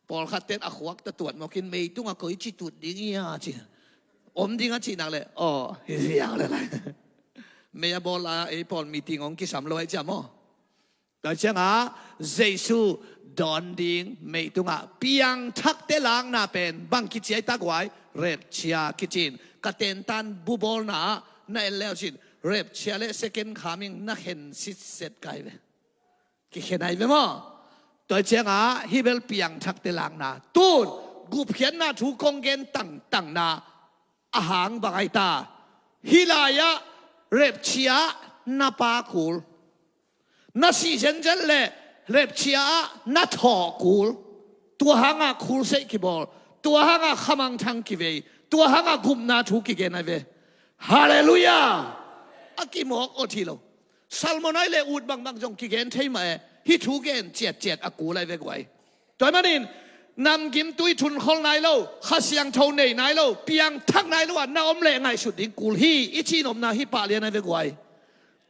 Pawlkhat ten a khuak tawh tuat mawk in, meitungah koici tut ding ia ci. Om ding a cih nak leh, aw, hi ziau le lai. Mei a bawl a, ei pawl meeting hong kisam lo ahih ciang maw. Tua ciangah Jesu dawn ding meitungah, piangthakte lakna pen bang kici ahi ta guai? Rapture kici in. Ka tentan bubawlna ah na en le uh cin, rapture le second coming na khen sitset ka hi ve. Kikhen ahi ve maw? Tua ciangah hih bel piangthakte lakna. Tun gupkhiatna thu kong gen tangtangna a hang bang ahi ta? Hih lai-ah rapture ah na pha kul. Na sih zenzen leh rapture ah na thawh kul. Tua hangah khulseih kibawl. Tua hangah khamangthang kivei. Tua hangah gupna thu kigen ahi ve. Halleluiah. A kimawk awt hi lo. Salmon ahi leh ut bangbang zong kigen thei mah e. Hih thu gen ciatciat a kul ahi ve guai. Tua ahih manin namgimtui thun khol nai lo, Kha Siangtho nei nai lo, piangthak nai lo a na om leh ngaihsut ding kul hi, i cih nopna hi pah lian ahi ve guai.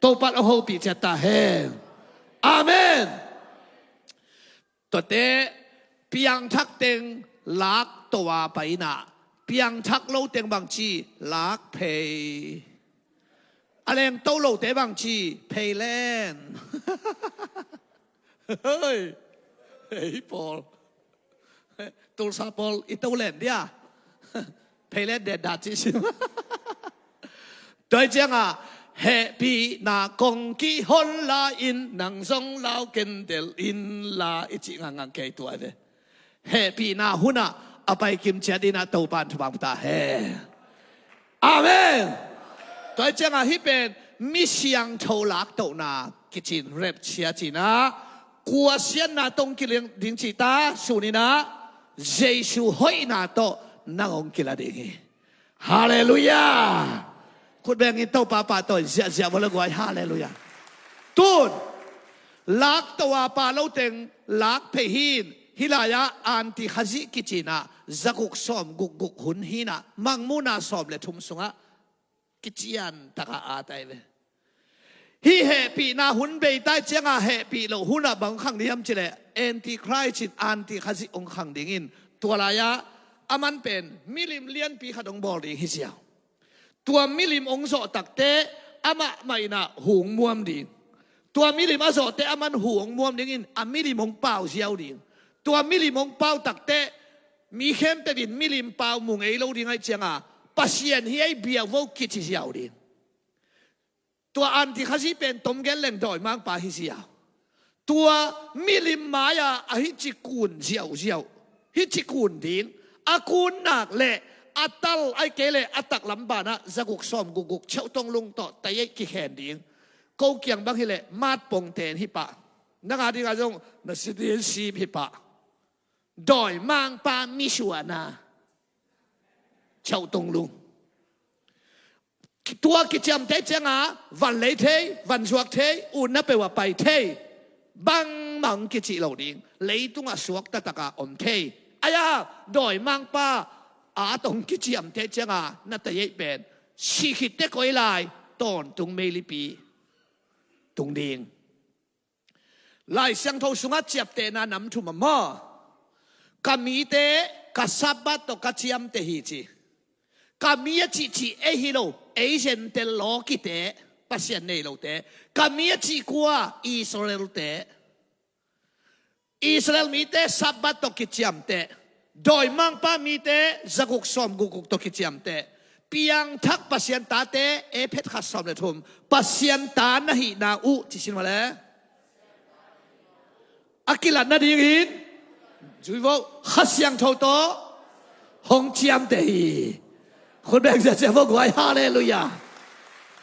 Topa'n a hopih ciat ta hen. Amen. Tuate piangthak teng laktoh a pai-in ah, Piangthak lo teng bangci, lak phei. A lengto lote bangci, phei len. Hei, hei, Paul. Tulsa Paul, i to len dia. Phei len den dah ci sim. Tua hi ciangah, hehpihna kong kihon la in, nang zong lau ken del in la, i cih ngangngang kei tua ve. Hehpihna hunah a pai kimciat dinah Topan thupha ta hen. Amen. Tua hi ciangah hih pen mi siangtho laktohna kicin, rapture cinah, kuasiatna tong kiling ding cita, suninah Jesu hoihna tawh nang hong kila ding hi. Halleluiah. Khut bengin Topa pahtawi ziahziah vua le guai. Halleluiah. Tun laktoh a pa lo teng lak phei hin, hih lai-ah anti Khazih kicinah zaguk sawm gukguk hun hinah Mangmuhna sawm le thum sungah kician takah a tai ve. Hih hehpihna hun bei tai ciangah hehpih loh hunah bang khang ding hiam cileh, anti Khrist in anti Khazih hong khang dingin, tua lai-ah a man pen milim lianpi khat hong bawl ding hi ziau. Tua milim hong zawh takteh amah mah inah hu hong muam ding. Tua milim a zawhteh a man hu hong muam dingin a milim hong pau ziau ding. Tua milim hong pau takteh mi khempeuh in milim pau mu ngei lo ding ahih ciangah, Pasian hi ei biau vo kici ziau ding. Tua anti Khazih pen tom gen leng dawimangpa hi ziau. Tua milim mai-ah a hih ci kun ziauziau. Hih ci kun ding. A kun nak leh a tal ahih kei leh a taklam banah zaguk sawm gukguk cheuh tong lung tawh tayeih kikhen ding. Ko kiang bang hileh matpongten hi pah. Nang a dingah zong na citizenship hi pah. Dawimangpa misuahna cheuh tong lung. Tua kiciamteh ciangah van lei thei, van zuak thei, utna peuh ah pai thei, bangmah hong kicih lo ding. Leitungah suakta takah om thei. Aia, dawimangpa at hong kiciamteh ciangah na tayeih pen sih khitteh koi lai tawntung meilipi tung ding. Lai Siangtho sungah ciaptehna nam thum a maw? Ka mite ka Sabbath tawh ka ciamteh hi ci. Ka mi a cihcih ei hi lo, ei Gentile lawkite, Pasian nei lote. Ka mi a cih kua, Israel-te. Israel mite Sabbath tawh kiciamteh. Dawimangpa mite zaguk sawm gukguk tawh kiciamteh. Piangthak Pasian tate, Efesa khat sawm le thum. Pasian ta na hihna uh, ci sin mah le. A kilat nadingin, zui vo, Kha Siangtho tawh hong ciamteh hi. Khut beng ziahziah vo guai, halleluiah.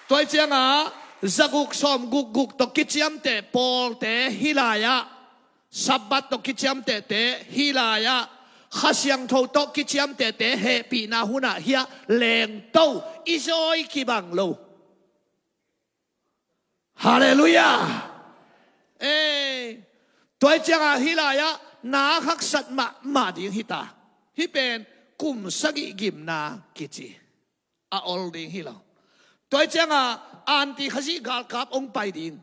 Tua hi ciangah, zaguk sawm gukguk tawh kiciamteh pawlte hih lai-ah, Sabbath tawh kiciamtehte hih lai-ah, Kha Siangtho tawh kiciamtehte hehpihna hunah hiah lengto, i zawi kibang lo. Halleluiah. Ei, tua hi ciangah hih lai-ah na haksat mahmah ding hita. Hih pen kum sagih gimna kici. A ol ding hi lo. Tua hi ciangah anti Khazih galkap hong pai ding.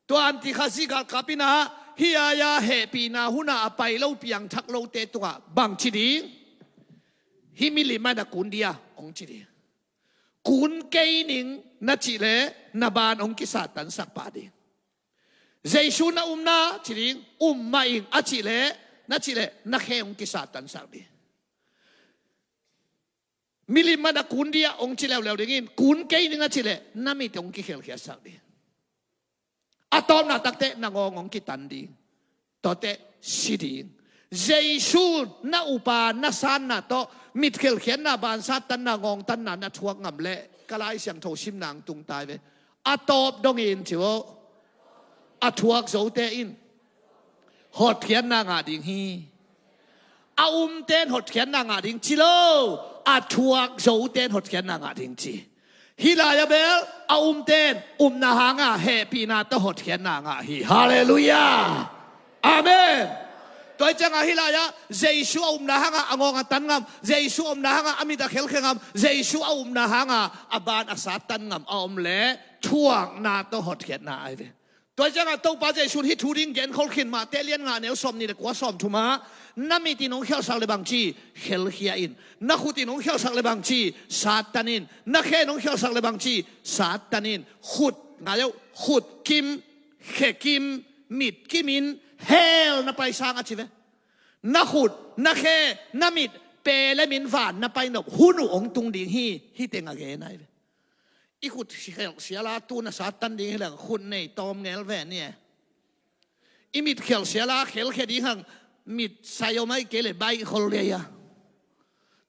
Tua anti Khazih galkap inah hih ai-a hehpihna hunah a pai lo piangthak lote tungah bang ci ding? Hih milim ah na kun dia hong ci ding. Kun kei ning na cih leh na ban hong kisattansak pah ding. Jesu na um na ci ding, um mah ing a cih leh, na cih leh na khe hong kisattansak ding. Milim ah na kun dia hong ci leuleu dingin, kun kei ning a cih leh na mit hong kikhelkhiatsak ding. A tawpna takteh na ngawng hong kitan ding. Tuateh si ding. Jesu na upa na sanna tawh mitkhelkhiatna, bansattanna, ngawngtanna na thuak ngam leh, ka Lai Siangtho simna hong tung tai ve. A tawp dongin ci vo. A thuak zote in hotkhiatna ngah ding hi. A umte in hotkhiatna ngah ding ci lo. A thuak zote in hotkhiatna ngah ding ci. Hih lai-ah bel a umte in upna hanga hehpihna tawh hotkhiatna ngah hi. Halleluiah. Amen. Tua hi ciangah hih lai-ah Jesu a upna hanga a ngawng a tan ngam, Jesu a upna hanga a mit a khelkhia ngam, Jesu a upna hanga a ban a sattan ngam a om leh thuakna tawh hotkhiatna ai ve. Tua ciangah Topa Jesuh in hih thu ding genkhol khin, Mate lian nga neu sawm nih le kua, sawm thum ah, na mit in hong khialhsak le bang ci, khelkhia in. Na khut in hong khialhsak le bang ci, sattan in. Na khe in hong khialhsak le bang ci, sattan in. Khut, ngai uh, khut kim, khe kim, mit kim in hell na pai sang a ci ve. Na khut, na khe, na mit, pe le min van na pai nop hun uh hong tung ding hi, hih teng a gen ahi ve. I khut khialh sial a tu na sattan ding hi leng khut nei tawm ngel ve ni e. I mit khialh sial a khelkhia ding hang mit sai om ahi kei le baih khol liai a.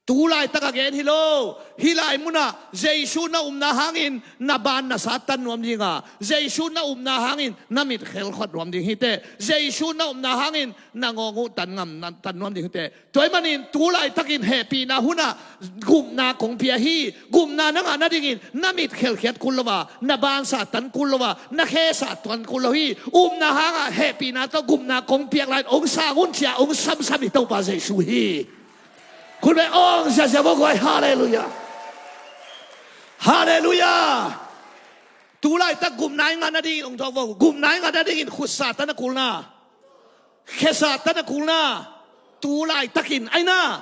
Tu laitak a gen hi lo. Hih lai munah Jesuh na upna hangin na ban na sattan nuam ding a, Jesuh na upna hangin na mit khelkhia nuam ding hi teh. Jesuh na upna hangin na ngawng uh tan ngam, na tan nuam ding hi teh. Tua ahih manin tu laitakin hehpihna hunah gupna kong pia hi. Gupna na ngah nadingin na mit khelkhiat kul lo a, na ban sattan kul lo a, na khe sattan kul lo hi. Upna hangah hehpihna tawh gupna kong piak lai-in hong sang un ci-a hong samsam i Topa Jesuh hi. Khut beng hong ziazia vua guai. Halleluiah. Halleluiah. Tu laitak gupna i ngah nadingin hong thawk vua. Gupna i ngah nadingin khut sattan a kulna, khe sattan a kulna, tu laitakin aina,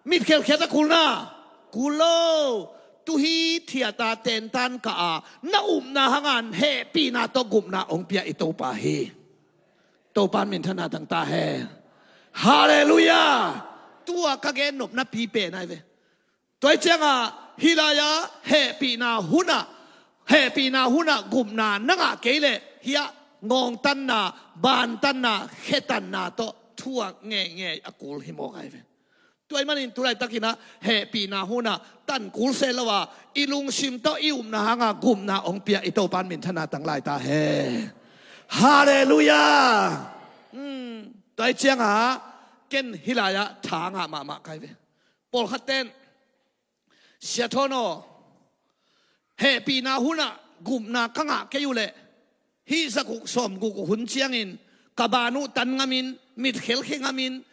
mit khelkhiat a kulna, kul lo. Tu hi thiat a tentan kah a na upna hangah hehpihna tawh gupna hong pia i Topa hi. Topa in minthanna tang ta hen. Halleluiah. Tua ka gen nopna pi pen ahi ve. Tua ahih ciangah hih lai-ah hehpihna hunah, hehpihna hunah gupna na ngah kei leh hiah ngawngtanna, bantanna, khetanna tawh thuak ngeingei a kul hi mawk ahi ve. Tua ahih manin tu laitakin ah hehpihna hunah tan kul seh lo a, i lungsim tawh i upna hangah gupna hong pia i Topa in minthanna tang lai ta hen. Halleluiah. Hmm. Tua ahih ciangah ken hih lai-ah tha ngah mahmah ka hi ve. Pawlkhat ten, Sia Thawn aw, hehpihna hunah gupna ka ngah kei uh leh hih zaguk sawmguk uh hun ciangin ka ban uh tan ngamin, mit khelkhia ngamin,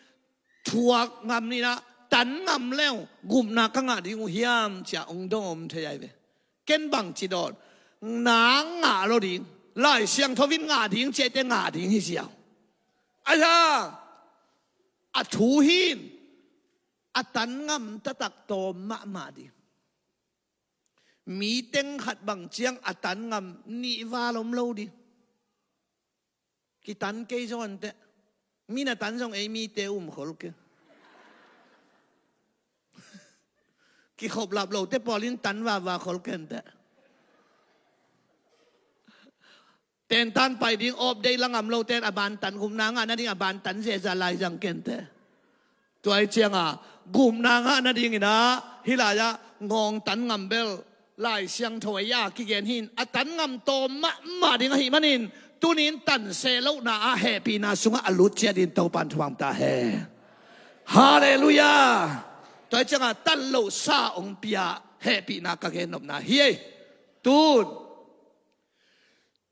thuak ngamin ah tan ngam leng gupna ka ngah ding uh hiam ci-a hong dong om thei ahi ve. Ken bangci dawn, na ngah lo ding, Lai Siangtho in ngah ding ci-a i te ngah ding hi ziau. Ahi hang a thu hi in, a tan ngam taktak tawm mahmah ding. Mi teng khat bang ciang a tan ngam nih val om lo ding. Kitan kei zaw inteh. Mi na tan zong ei mite um khol kei. Kikhoplap lote pawl in tan vava khol kei inteh. Tentan pai ding off day la ngam lote in a ban tan gupna ngah nading a ban tan zeza lai zang kei inteh. Tua ahih ciangah gupna ngah nadingin ah hih lai-ah ngawng tan ngam bel Lai Siangtho ah a kigen hi in, a tan ngam tawm mahmah ding ahih manin tuni in tan seh lohna ah hehpihna sungah a lut ciat dingin Topa in thupha hong pia ta hen. Halleluiah. Tua ahih ciangah tan lohsa hong pia hehpihna ka gen nopna hi ei. Tun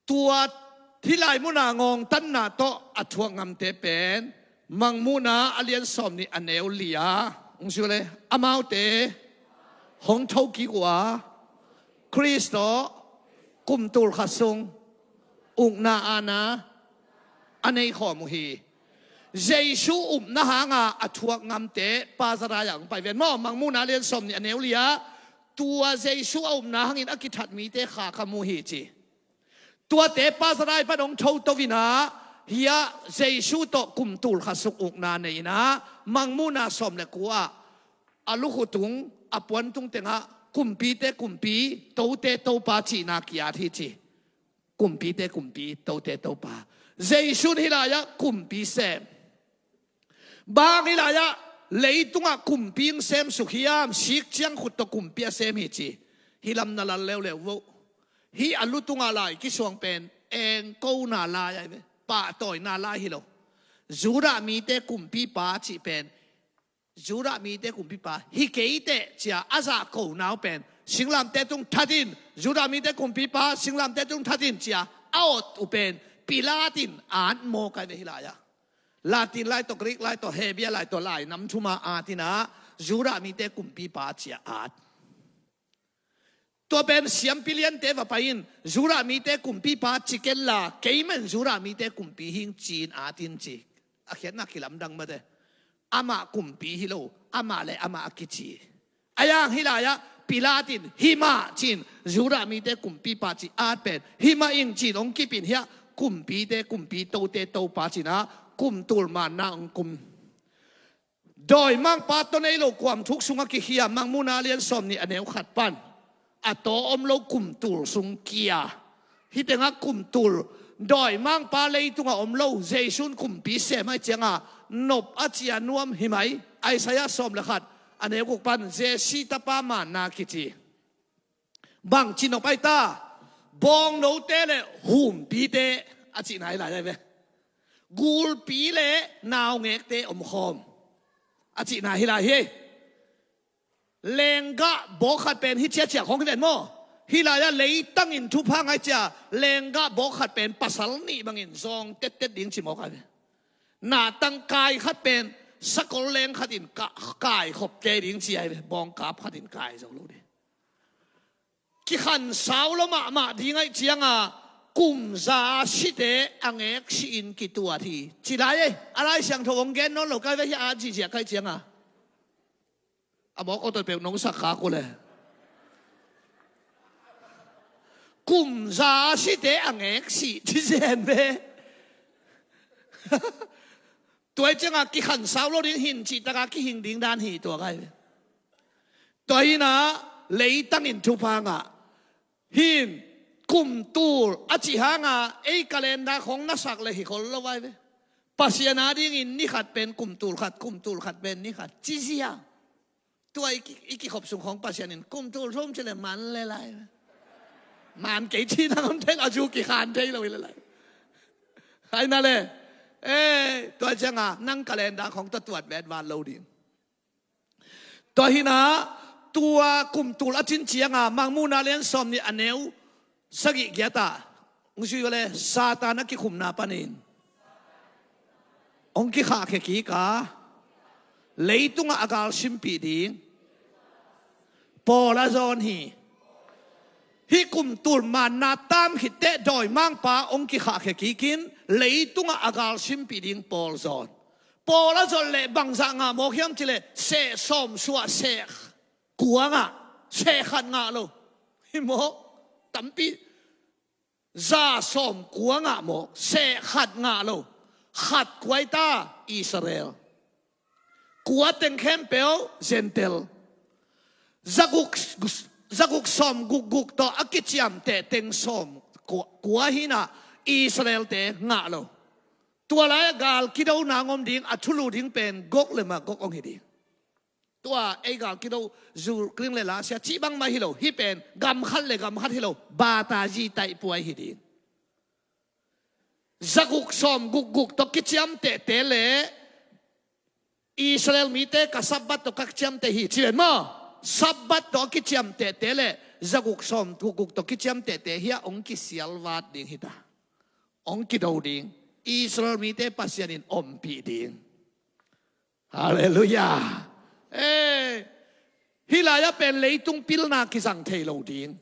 tua hih lai muna ngawngtanna tawh a thuak ngamte pen Mangmuhna a lian sawm nih a neu li-ah hong zui le, amaute hong thokik uh a, Khrist tawh kum tul khat sung ukna aana a nei khawm uh hi. Jesuh upna hangah a thuak ngamte Pa Zakaria ah hong pai ven maw. Mangmuhna a lian sawm nih a neu li-ah tua Jesuh a upna hangin a kithat mite kha ka mu hi ci. Tuate Pa Zakaria pan hong thoto in ah, hiah Jesuh tawh kum tul khat sung ukna nei in ah, Mangmuhna sawm le kua ah a lukhu tung, a puan tung tengah kumpite kumpi, tote Topa cihna ki-at hi ci. Kumpite kumpi, tote Topa. Jesuh in hih lai-ah kumpi sem. Bang hang hih lai-ah leitungah kumpi hong semsuk hiam, sik ciang khut tawh kumpi a sem hi ci. Hih lam na lal leuleu vo. Hih a lu tungah lai kisuang pen engkona lai ahi ve. Pahtawina lai hi lo. Judah mite kumpipa cih pen, Judah mite kumpipa hi kei teh ci-a a zahkona uh pen, singlamteh tung that in, Judah mite kumpipa singlamteh tung that in ci-a a awt uh pen Pilat in at mawk ahi ve hih lai-ah. Latin lai tawh, Greek lai tawh, Hebrew lai tawh, lai nam thum a at in ah, Judah mite kumpipa ci-a at. Tua pen siampi liante va pai-in, Judah mite kumpipa ci kenla, keiman Judah mite kumpi hing ci-in atin ci. A khiatna kilamdang mate. Amah kumpi hi lo, amah le amah a kici. A yang hi lai-ah Pilat in, "Hi mah," ci-in, Judah mite kumpipa ci at pen, "Hi mah ing," ci-in hong kipin hiah, kumpite kumpi, tote topa ci-in ah, kumtul manna hong kum. Dawimangpa tawh nei lo kuamthuk sungah kikhia, Mangmuhna lian sawmnih a neu khat pan. A taw om lo kumtul sung kia. Hih tengah kumtul, dawimangpa leitungah om lo, Jesu'n kumpi sem ahih ciangah, nop a cia nuam hi mai. Isaiah sawm le khat, a neu guk pan, Jesse tapa manna kici. Bangci nop ahi ta, bawngnote le humpite a cihna hi lai ahi ve. Gulpi le naungekte omkhawm a cihna hi lai hi. Lenggah bawk khat pen hi ciaciak hong hi ven maw. Hi lai-ah leitangin thupha ngaih cia, lenggah bawk khat pen pasal nih bangin zawng tettet ding ci mawk ahi ve. Natang kai khat pen sakol leng khatin ka-, kai khop kei ding ci ahi ve. Bawngkap khatin kai zo lo ding. Kikhansau lo mahmah ding ahih cianga, kum za a site a ngek si-in kituat hi. Ci lai ei, a Lai Siangtho hong gen nawn lo kai ve hi a, ziziah kai cianga. A mawk awtot peuh nong sak khak uh le. Kum za a site a ngek si, ci zen ve. Tua hi cianga kikhansau lo ding, hin cihtaka kihing ding dan hi tua kai ve. Tua hi-in ah leitangin thupha ngah. Hin, kumtul a cih hanga ei calendar khong na sak le hi khol lo ahi ve. Pasian adingin ni khat pen kumtul khat, kumtul khat pen ni khat, ci zia. Tua i ki-, i kikhop sung khong Pasian in kumtul thum ci le man le lai ve. Man kei ci nang om thei lo, a zu kikhan thei lo hi le lai. Hai na le. Eh, tua cianga nang calendar khong tawh tuat vetvat lo ding. Tua hi-in ah, tua kumtul a cin cianga, Mangmuhna lian sawmnih a neu sagih giat ah, hong zui uh le, Satan a kikhumna panin hong kikhahkhia kik a, leitungah a galsimpih ding pawl a zawn hi. Hih kumtul manna tam khit teh dawimangpa hong kikhahkhia kik in, leitungah a galsimpih ding pawl zawn. Pawl a zon leh bangzah ngah mawk hiam ci leh, seh sawm suah seh kua ngah, seh khat ngah lo. Hi mawk, tampi, za sawm kua ngah mawk, seh khat ngah lo. Khat kua hi ta, Israel. Kua teng khempeuh Gentile. Zaguk, zaguk sawm gukguk tawh a kiciamteh teng sawm kua, kua hi-in ah Israel-te ngah lo. Tua lai-ah gal kidona hong om ding, a thulu ding pen Gog le Magog hong hi ding. Tua ei gal kido, Ukraine le Russia cih bangmah hi lo, hih pen gam khat le gam khat hi lo, batazi taihpuai hi ding. Zaguk sawm gukguk tawh kiciamtehte le Israel mite ka Sabbath tawh ka kiciamteh hi ci ven maw. Sabbath tawh a kiciamtehte le zaguk sawm gukguk tawh kiciamtehte hiah hong kisialvat ding hi ta. Hong kido ding. Israel mite Pasian in ompih ding. Halleluiah. Eh, hih lai-ah pen leitung pilna kizang thei lo ding.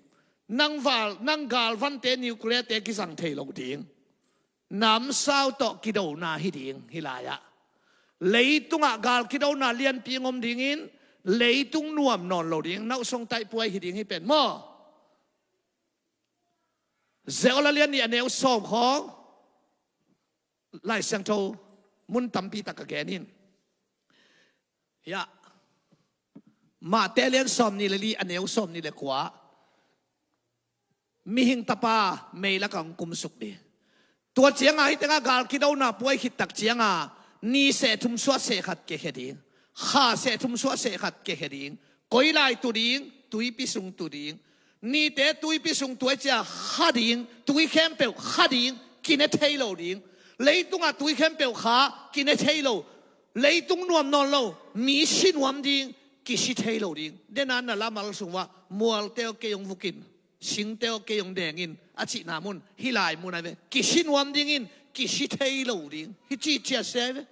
Nang val, nang galvante, nuclear-te kizang thei lo ding. Namsau tawh kidona hi ding hih lai-ah. Leitungah gal kidona lianpi hong om dingin, leitung nuam nawn lo ding, nauhsong taihpuai hi ding hih pen maw. Zeol a lian nih a neu sawm khawng, Lai Siangtho mun tampi tak ka gen in. Hiah, Mate lian sawm nih le li a neu sawm nih le kua. Mihing Tapa mei lakah hong kumsuk ding. Tua cianga hih tengah gal kidona puai khit tak cianga, ni seh thum suah seh khat kiakhia ding. Kha seh thum suah seh khat kiakhia ding. Koi lai tu ding, tuipi sung tu ding. Nite tuipi sung tu a cia kha ding, tui khempeuh kha ding, kine thei lo ding. Leitungah tui khempeuh kha, kine thei lo. Leitung nuam nawn lo, mi si nuam ding, kisi thei lo ding. Dena na lamal sung uah, mualte aw kei hong vukin, singte aw kei hong dengin, a cihna mun, hih lai mun ahi ve. Kisi nuam dingin, kisi thei lo ding. Hih ci ciat se ahi ve.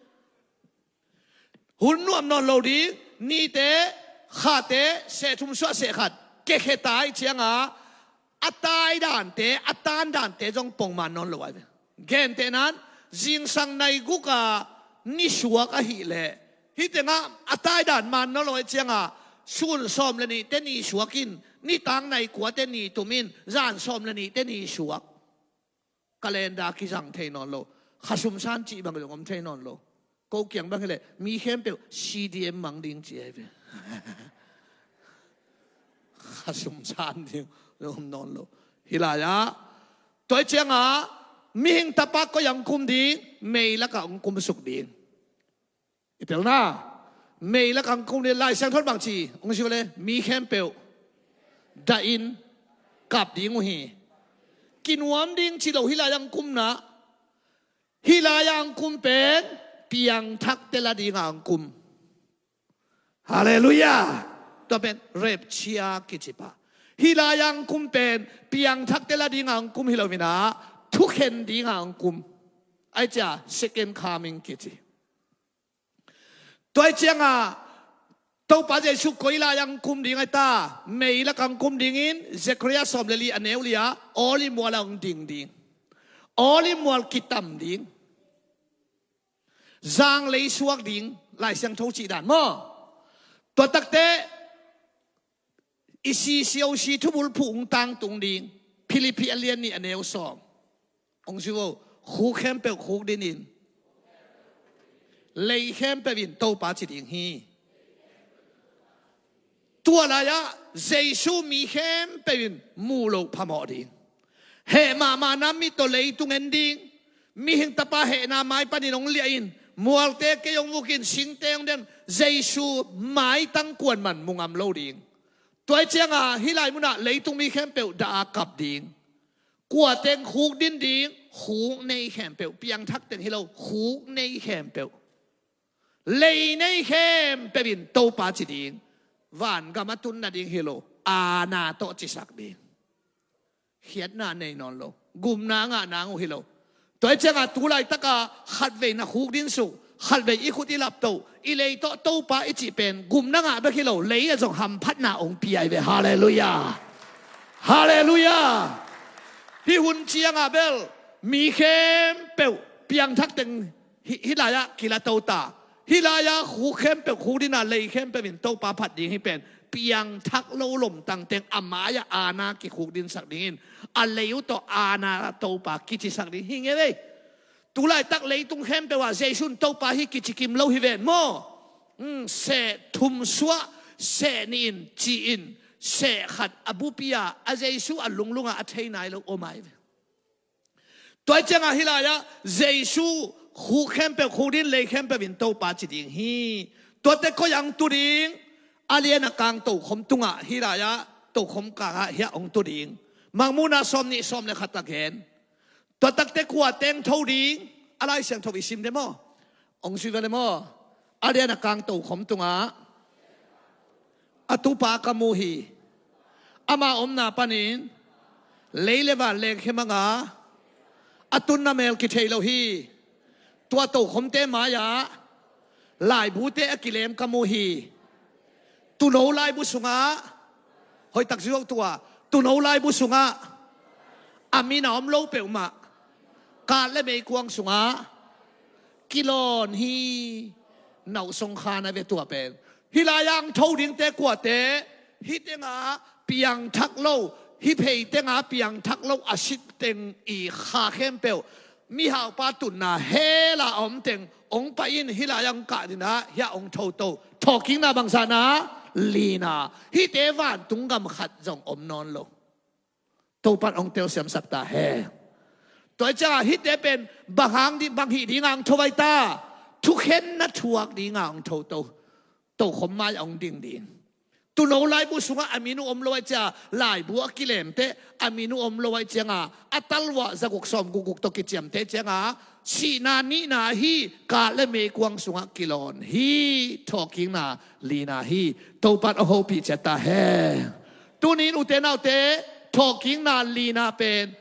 Hun nuam nawn lo ding, nite, khate, seh thum suah seh khat. Kekheta ahih cianga a tai dante, a tan dante zong pongman nawn lo ahi ve. Gentehnan, zingsang nai guka nisuak ahileh, hih tengah a tai dan man nawn lo ahih cianga sun sawm le nihte nisuak in, nitang nai kuate nitumin, zan sawm le nihte nisuak. Calendar kizang thei nawn lo. Khasum san cih bang zong om thei nawn lo. Ko kiang bang hileh mi khempeuh C D M mang ding ci ahi ve. Khasum san ding om nawn lo. Hih lai-ah, tua ahih cianga mihing tapa koi-ah hong kum ding, meilakah hong kumsuk ding. I telna, meilakah hong kum ding. Lai Siangtho in bang ci? Hong ci uh le, mi khempeuh dahin kap ding uh hi. Kinuam ding ci lo, hih lai-ah hong kumna. Hih lai-ah hong kum pen piangthakte la dingah hong kum. Halleluiah. Tua pen rapture kici pah. Hih lai-ah hong kum pen piangthakte la dingah hong kum hi lo-in ah, thukhen dingah hong kum. Ahih ciang second coming kici. Tua ahih cianga Topa Jesu koi lai-ah hong kum ding ahi ta? Meilakah hong kum dingin, Zekhariah sawm le li a neu li-ah, Olive mualah hong ding ding. Olive mual kitam ding. Zanglei suak ding, Lai Siangtho cih dan maw? Tua takteh i sisi a si thubulphuh hong tangtung ding. Philippi a lian nih a neu sawm. Hong ci vo, khuk khempeuh khukdin in, lei khempeuh in Topa ci ding hi. Tua lai-ah Jesu mi khempeuh in muh loh phamawh ding. Heh mahmahna mit tawh leitung en ding. Mihing Tapa hehna mai panin hong liah in, mualte kei hong vuk in, singte hong den, Jesu maitang kuaman mu ngam lo ding. Tua ahih cianga hih lai munah leitung mi khempeuh dah a kap ding. Kua teng khukdin ding? Khuk nei khempeuh, piangthak teng hi lo, khuk nei khempeuh. Lei nei khempeuh in Topa ci ding. Vangam a tun nading hi lo, aana tawh cisak ding. Khiatna nei nawn lo, gupna ngah nang uh hi lo. Tua ahih cianga tu laitaka khatvei na khukdin suk, khatvei i khut i laptoh, i lei tawh Topa i cih pen gupna ngah bek hi lo, lei ah zong hamphatna hong pia hi ve. Halleluiah. Halleluiah. Hih hun ciangah bel mi khempeuh piangthak teng hih, hih lai-ah kilato ta. Hih lai-ah khuk khempeuh khukdin a, lei khempeuh in Topa phat ding. Hih pen piangthak lo lomtang teng a mai-ah aana kikhukdinsak dingin, a lei uh tawh aana Topa kicisak ding hi ngei ve. Tu laitak leitung khempeuh ah Jesu in Topa hi kici kim lo hi ven maw? Hmm, seh thum suah, seh nih in ci-in, seh khat a bupi-a, a Jesu a lunglungah a thei nai lo om ahi ve. Tua ahih ciangah hih lai-ah Jesu khuk khempeuh khukdin, lei khempeuh in Topa ci ding hi. Tuate koi-ah hong tu ding? A lian a kang tokhom tungah, hih lai-ah tokhom kangah hiah hong tu ding. Mangmuhna sawm nih sawm le khat a gen. Tua takteh kua teng tho ding? A Lai Siangtho i sim de maw? Hong sui ve le maw? A lian a kang tokhom tungah, a tupa ka mu hi. Ama omna panin lei le van lengkhia mang a, a tunna mel kithei lo hi. Tua tokhomte mai-ah laibute a kilem ka mu hi. Tuuno laibu sungah, hoihtak ziau tua, tuuno laibu sungah a min a om lo peuhmah, kat le meikuang sungah kilawn hi. Nauh song khan a ve tua pen. Hih lai-ah hong tho dingte kuate? Hih tengah piangthak lo, hih phei tengah piangthak lo a sit teng i kha khempeuh, mihaupa tunna hell-a a om teng hong pai in, hih lai-ah hong kah dingin ah hiah hong tho to. Thawhkikna bangzahna? Lina. Hihte vantung gam khat zong om nawn lo. Topan hong telsiamsak ta hen. Tua ahih ciangah hihte pen bang hang ding, bang hih dingin hong tho ahi ta? Thukhenna thuak dingin hong tho to. Tokhom mai-ah hong ding ding. Tuuno laibu sungah a min uh om lo ahih ciangah, laibu a kilemte a min uh om lo ahih ciangah, a talvuah zaguk sawmguk guk tawh kiciamteh ciangah, sihna nihna hi, kat le meikuang sungah kilawn hi. Thawhkikna lina hi. Topan hong hopih ciat ta hen. Tuni-in ute naute, thawhkikna lina pen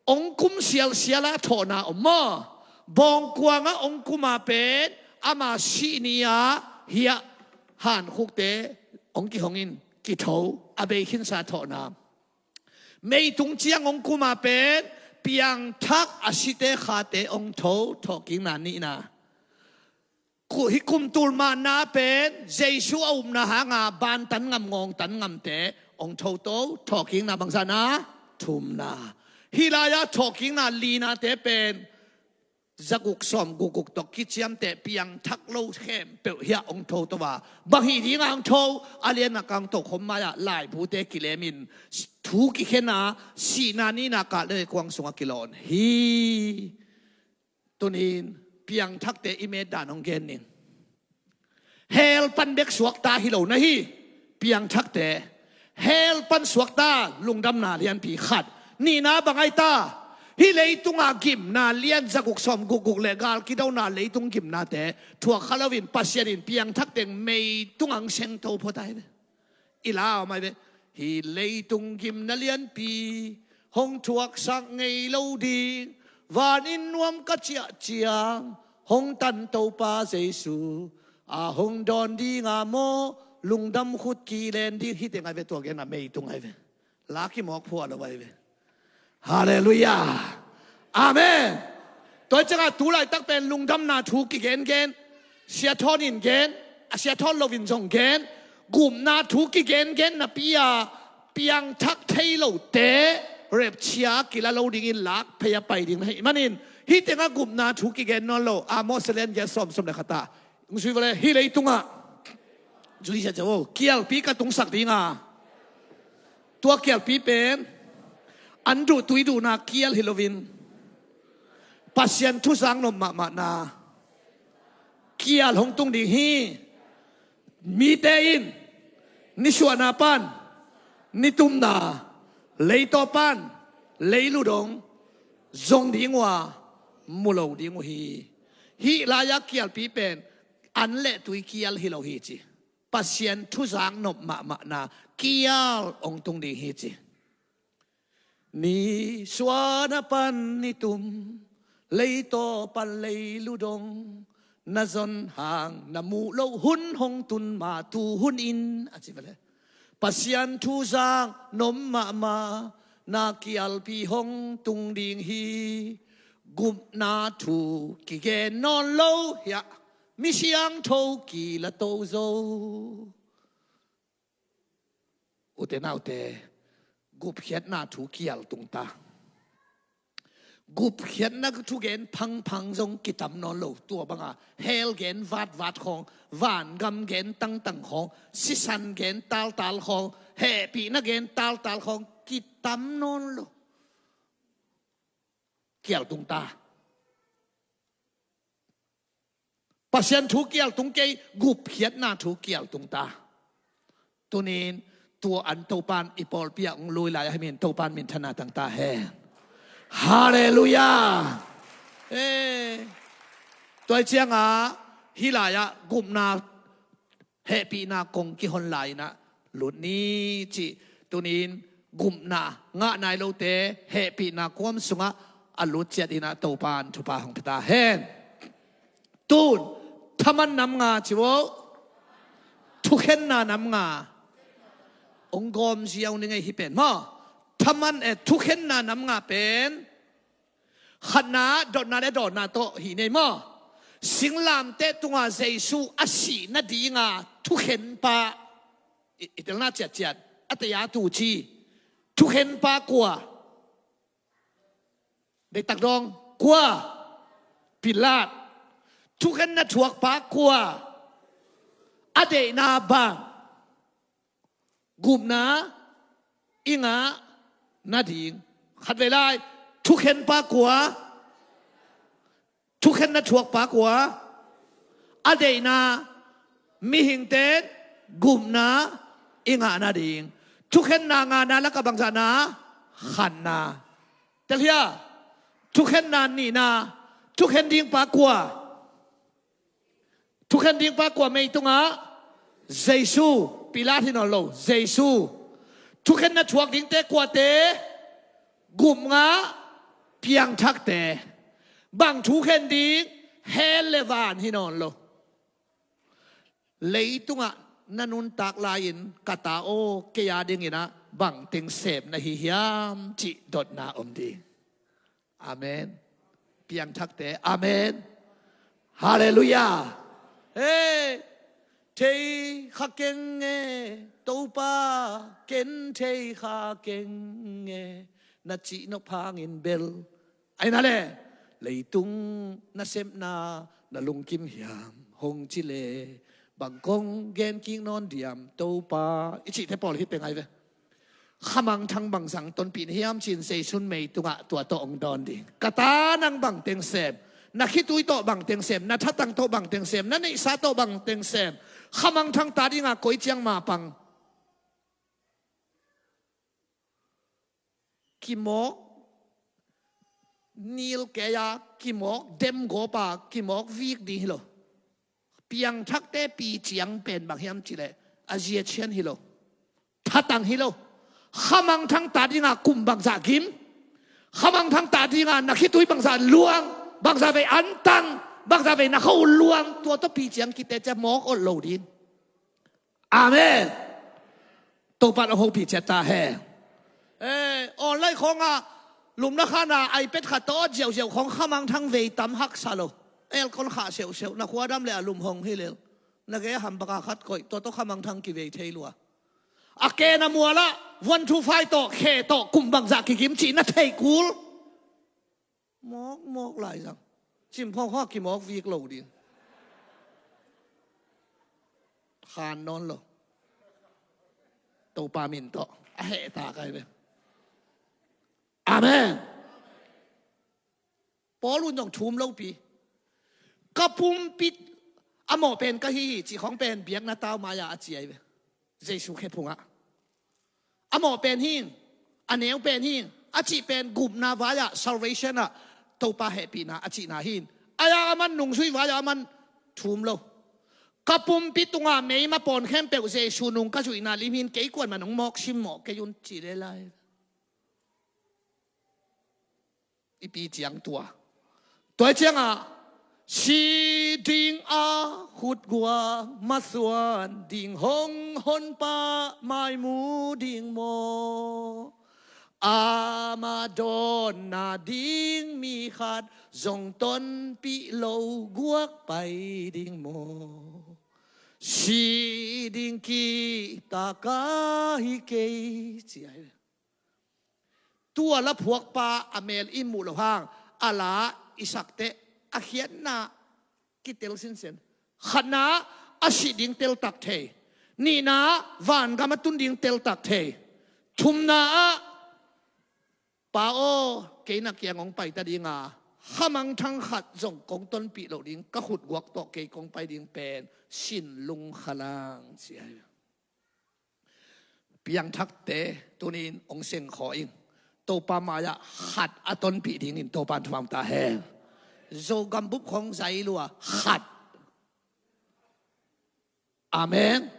hong kum sialsial a thawhna om maw? Bawngkuang ah hong kum a pen ama sih ni-ah hiah hankhukte hong kihong in, kitho, a bei khinsa thawhna. Meitung ciang hong kum a pen piangthak a site khate hong tho, thawhkikna nihna. Ku-, hih kum tul mahna pen Jesu a upna hanga bantan ngam ngawngtan ngamte hong tho to, thawhkikna bangzahna, thumna. Hih lai-ah thawhkikna linate pen zaguk sawm gukguk tawh kiciamteh piangthak lo khempeuh hiah hong tho to a, bang hih dinga hong tho, a lianah kang tokhom mai-ah laibute kilemin thu kikhen a, sihna nihna kah le kuang sungah kilawn hi. Tunin piangthakte i metdan hong gen ning. Hell pan bek suakta hi lo na hi. Piangthakte hell pan suakta, lungdamna lianpi khat. Nihna bang ai ta? Hih leitunga gimna lian zaguk sawm gukguk le gal kidona leitung gimnate thuak kha loin Pasian in piangthak teng meitung ang sengto phot ai ve. I la om ai ve. Hih leitung gimna lianpi hong thuaksak ngei lo ding, vanin nuam ka ciah ciang hong tan Topa Jesu a hong dawn dinga maw, lungdam khut kilen ding. Hih teng ai ve, tua genna meitung ai ve. La kimawk phuah lo ai ve. Halleluiah. Amen. Tua ciangah tu laitak pen lungdamna thu kigengen, Sia Thawn in gen, a Sia Thawn loin zong gen, gupna thu kigengen napi-a piangthak thei lote rapture kila lo dingin lak phei-a pai ding na hih manin, hih tengah gupna thu kigen nawn lo. Amos a lian giat sawm, sawm le khatah, hong zui vawle, hih leitungah zui ziahziah vo, kialpi ka tungsak dinga. Tua kialpi pen an duh tui duhna kial hi loin Pasian thuzang nop mahmahna kial hong tung ding hi. Mite in nisuahna pan nitumna, leitaw pan leilu dong zong ding uh a, mu lo ding uh hi. Hih lai-ah kialpi pen an le tui kial hi lo hi ci. Pasian thuzang nop mahmahna kial hong tung ding hi ci. Nisuahna pan nitum, leitaw pan leilu dong na zon hang na muh loh hun hong tun ma tu hun in, a ci vele. Pasian thuzang nop mahmahna kialpi hong tung ding hi. Gupna thu kigen nawn lo hiah, mi siangtho kila to zo. Ute naute, gupkhiatna thu kial tung ta. Gupkhiatna thugen phangphang zong kitam nawn lo. Tua banga hell gen vatvat khawng, vangam gen tangtang khawng, sisan gen taltal khawng, hehpihna gen taltal khawng kitam nawn lo. Kial tung ta. Pasian thu kial tung kei, gupkhiatna thu kial tung ta. Tunin tua an Topan i pawlpi ah hong lui lai a, hih min Topan minthanna tang ta hen. Halleluiah. Eh. Tua ciangah hih lai-ah gupna hehpihna kong kihon lai-inah lut ni cih. Tunin gupna ngah nai lote hehpihna kuam sungah a lut ciat inah Topan thupha hong pia ta hen. Tun thaman nam nga ci vo. Thukhenna nam nga. Ong gawm ziau ni ngei hi pen maw. Thaman e thukhenna nam nga pen khatna dotna le dawnna tawh hi nei maw? Singlamteh tunga Jesu a sih nadinga thukhenpa i, i telna ciatciat a tei a tuci. Thukhenpa kua? Deihtak dawng kua? Pilat. Thukhenna thuakpa kua? A deihna bang gupna i ngah nading. Khatvei lai, thukhenpa kua? Thukhenna thuakpa kua? A deihna mihingten gupna i ngah nading. Thukhenna ngana lakah bangzahna? Khanna. Telhia. Thukhenna nihna. Thukhen dingpa kua? Thukhen dingpa kua meitungah? Jesu. Pilat hi nawn lo, Jesu. Thukhenna thuak dingte kuate? Gupna piangthakte. Bang thukhen ding? Hell le van hi nawn lo. Leitungah na nuntak lai-in ka ta aw, kei a dingin ah bangteng sem na hi hiam cih dotna om ding. Amen. Piangthakte, amen. Halleluiah. He, thei kha keng e, Topa, ken thei kha keng e, na cih nop hangin bel. Ahi na le, leitung nasepna na lungkim hiam hong ci le, bang kong gen kik nawn diam Topa, i cihte pawl hi peng ai ve. Khamangthang bang zang tonpih na hiam ci-in Zeisu in mei tungah tua tawh hong dawn ding. Ka ta, nang bangteng sem, na khitui tawh bangteng sem, na thatang tawh bangteng sem, na neihsa tawh bangteng sem. Khamangthang ta dingah koi ciang mapang kimawk, nil kei-a kimawk, dem gawpa kimawk vik ding hi lo. Piangthakte piciang pen bang hiam cih leh a zia cian hi lo. Thatang hi lo. Khamangthang ta dingah kum bangzah gim, khamangthang ta dingah na khitui bangzah luang, bangzah vei antang, bangzah vei na kho luang, tua tawh piciang kite ciang mawk olh lo ding. Amen. Topa in hong hopih ciat ta hen. Eh, online khawngah lumna khanah iPad khat tawh ziauziau khawng khamangthang vei tam haksa lo. Aircon khah seuhseuh, na khua dam le a lum hong hi lel. Na gei a hambaka khat koih, tua tawh khamangthang kivei thei lua. A ken a mualah one two five tawh khe tawh kum bangzah kigim cih na thei kul. Mawkmawk lai zang. Cimphawng khawng a kimawk vik lo ding. Khan nawn lo. Topa min tawh a heh ta kai ve. Amen. Paul un zong thum lopi. Ka pumpi a mawh pen ka hi hi cih khawng pen biakna tau mai-ah a ci ai ve. Jesu khe phungah a mawh pen hing, a neu pen hing, a cih pen gupna vai-ah, salvation-ah, Topa hehpihna a cihna hin. Ai-a aman nungzui vai-ah aman thum lo. Ka pumpi tungah meima pawn khempeuh Jesu nung ka zuihna lim hin, kei kuaman hong mawk simmawh kei un ci le lai. I pi ciang tua. Tua ciangah si ding a khutguak masuan ding hong honpa mai mu ding maw? Ama dawnna ding mi khat zong tonpih lo guak pai ding maw? Si ding kihta ka hi kei ci ai. Tua la phuakpa a mel i muh loh hang, a la i sakteh a khiatna kitel sinsen. Khatna, a sih ding teltak thei. Nihna, vangam a tun ding teltak thei. Thumna ah, Pa aw, kei na kiang hong paita dinga, khamangthang khat zong kong tonpih loh ding, ka khutguak tawh kei kong pai ding pen sin lungkhalang ci ai. Piangthakte tunin hong sengkhaw in. Topa mai-ah khat a tonpih dingin Topa in thupha ta hen. Zogam bup khawng zai lua khat. Amen.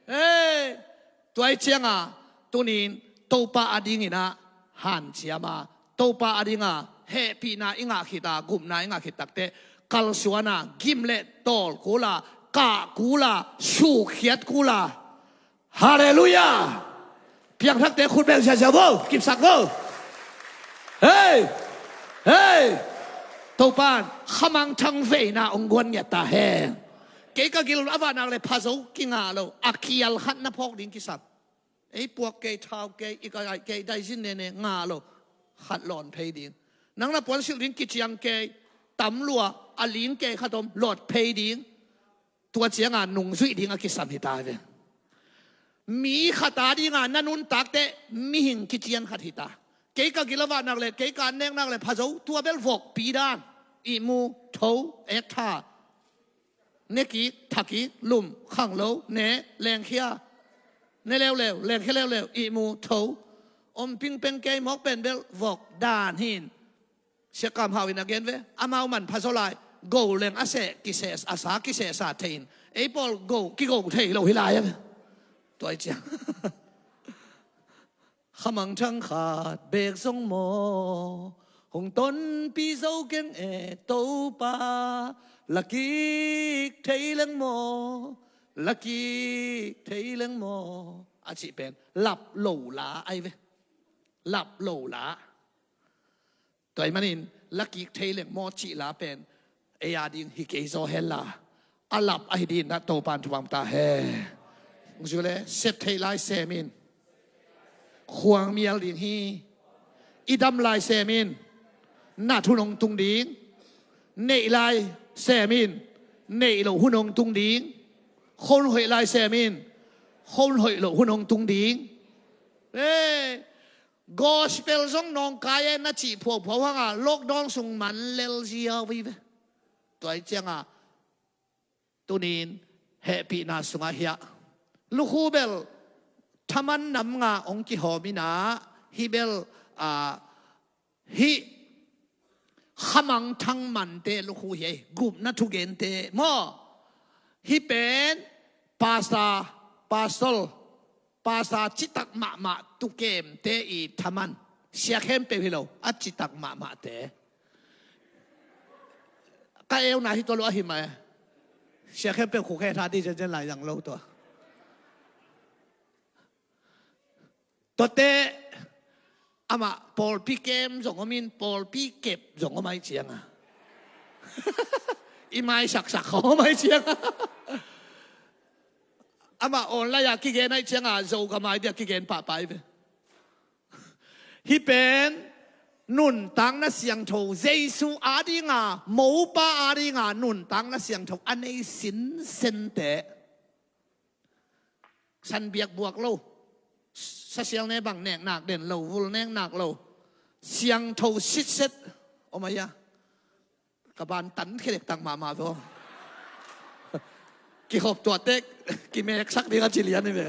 Hei, tua i cianga tunin Topa a dinginah hanciama, Topa a dinga hehpihna i ngah khita, gupna i ngah khit takteh, kalsuana gim le tawl kula, kah kula, sukhiat kula. Halleluiah. Piangthakte khut beng ziazia vo, kipsak vo. Hei, hei. Topan khamangthang veina hong guan ngiat ta hen. Kei ka gil a vahnak le phazo kingah lo, a kial khat na phawk ding kisam. Ei puak kei, thau kei, i ka ai kei, daizin nene ngah lo. Khat lawn phei ding. Nang na puansilh ding kiciang kei, tam lua, a ling kei khat om, lawt phei ding. Tua cianga nungzuih ding a kisam hita ve. Mi khata dinga na nuntakte mihing kician khat hita. Kei ka gil a vahnak le, kei ka an neknak le phazo, tua bel vokpi dan. Ihmu, tho, ektha. Nekik, thakik, lum, khanglo, ne, lengkhia. Ne leuleu, lengkhia leuleu, ihmu, tho. Om pingpeng kei mawk pen bel vok dan hin. Siakam hau in a gen ve, amau man phazo lai, go leng a seh kiseh, a sa kiseh sa thei in. Ei pawl go, kigo thei lo hi lai a ve. Tua i ciang. Khamangthang khat bek zong maw, hong tonpih zo keng e Topa, lakik thei leng maw, Lakik thei leng maw a cih pen lap lo la ahi ve. Lap lo la. Tua ahih manin lakik thei leng maw cih la pen ei a ding hi kei zaw hen la, a lap ahi ding na Topan thupha ta hen. Zule sep theih lai sem in. Khuang mial ding hi. I dam lai sem in. Nat hun hong tung ding. Neih lai sem in. Neih loh hun hong tung ding. Khon hoih lai sem in. Khon hoih loh hun hong tung ding. Eh, gospel zong nawngkai e na cih phuaphuap hanga lockdown sung man lel ziau hi ve. Tua hi cianga tunin hehpihna sungah hiah lukhu bel thaman nam nga hong kihawm inah hih bel, ah, hih khamang thangmante lukhu hi ei, gupna thugente maw? Hih pen pastor, pastor, pastor citak mahmah tukemte i thaman. Sia khempeuh hi lo, a citak mahmahte. Ka euna hi tua lo ahi mai. Sia khempeuh khukhe tha di zenzen lai zang lo tua. Tuate amah pawlpi kem zong om in pawlpi kep zong om ahi cianga i maisaksak khawm ahi cianga amah online a kigen ahi cianga Zogam ai dia kigen pahpah hi ve. Hih pen nuntakna siangtho Jesu a dinga mopa a dinga nuntakna siangtho a nei sinsente. San biak buak lo. Sasial ne bang neknak den lo, vul neknak lo. Siangtho sitset. Om ahi a. Ka ban tan khedek tak mahmah ve. Kikhop tuah tek, kimeksak ding a ci lian hi ve.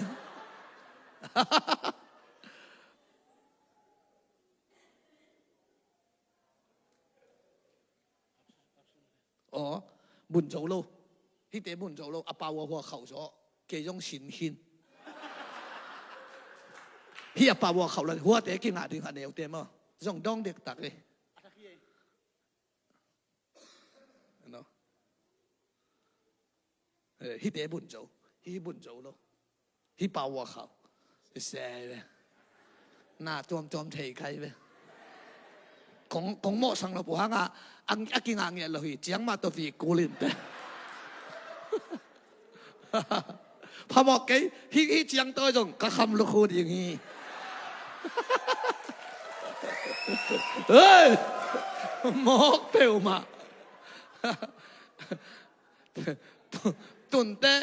Aw, bun zo lo. Hihte bun zo lo. A pa ua hua khauh zaw. Kei zong sin khin. Hih a pa ua khauh la huate kingah ding a neute maw. Zong dawng dektak hi. No. Eh, hihte bun zo. Hih bun zo lo. Hih pa ua khauh. Hih se ve. Na tuamtuam thei kai ve. Kong, kong mawhsang lo pu hanga a kingah ngiat lo hi. Ciang mah tua vi kulin te. Phamawh kei, hih, hih ciang tawi zong ka kham lukhu ding hi. Hei! Mawk peuhmah. Tunte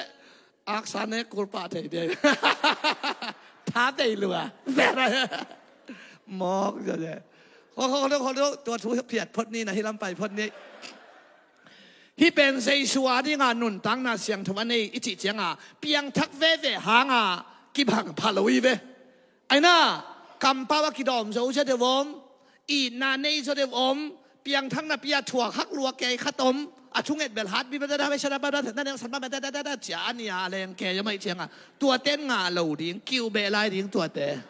aksa ne kulpah thei dei. Tha dei lua. Mawk zaw dei. Khol, khol, khol, khol, tua thu phiat phot ni na hi lam pai phot ni. Hih pen Jesu a dinga nuntakna siangtho a nei i cih cianga piangthak veve hanga kibang pha lo hi ve. Aina, kampau a kidawm zo zia deuh om, itna nei zo deuh om, piangthakna pia thuak hak lua kei khat om, a thunget bel hat bi ba da da ba sha da ba da da da da san ba ba da da da da cia a nia a leng kei om aih cianga tuate ngah lo ding, kiu beh lai ding tuate.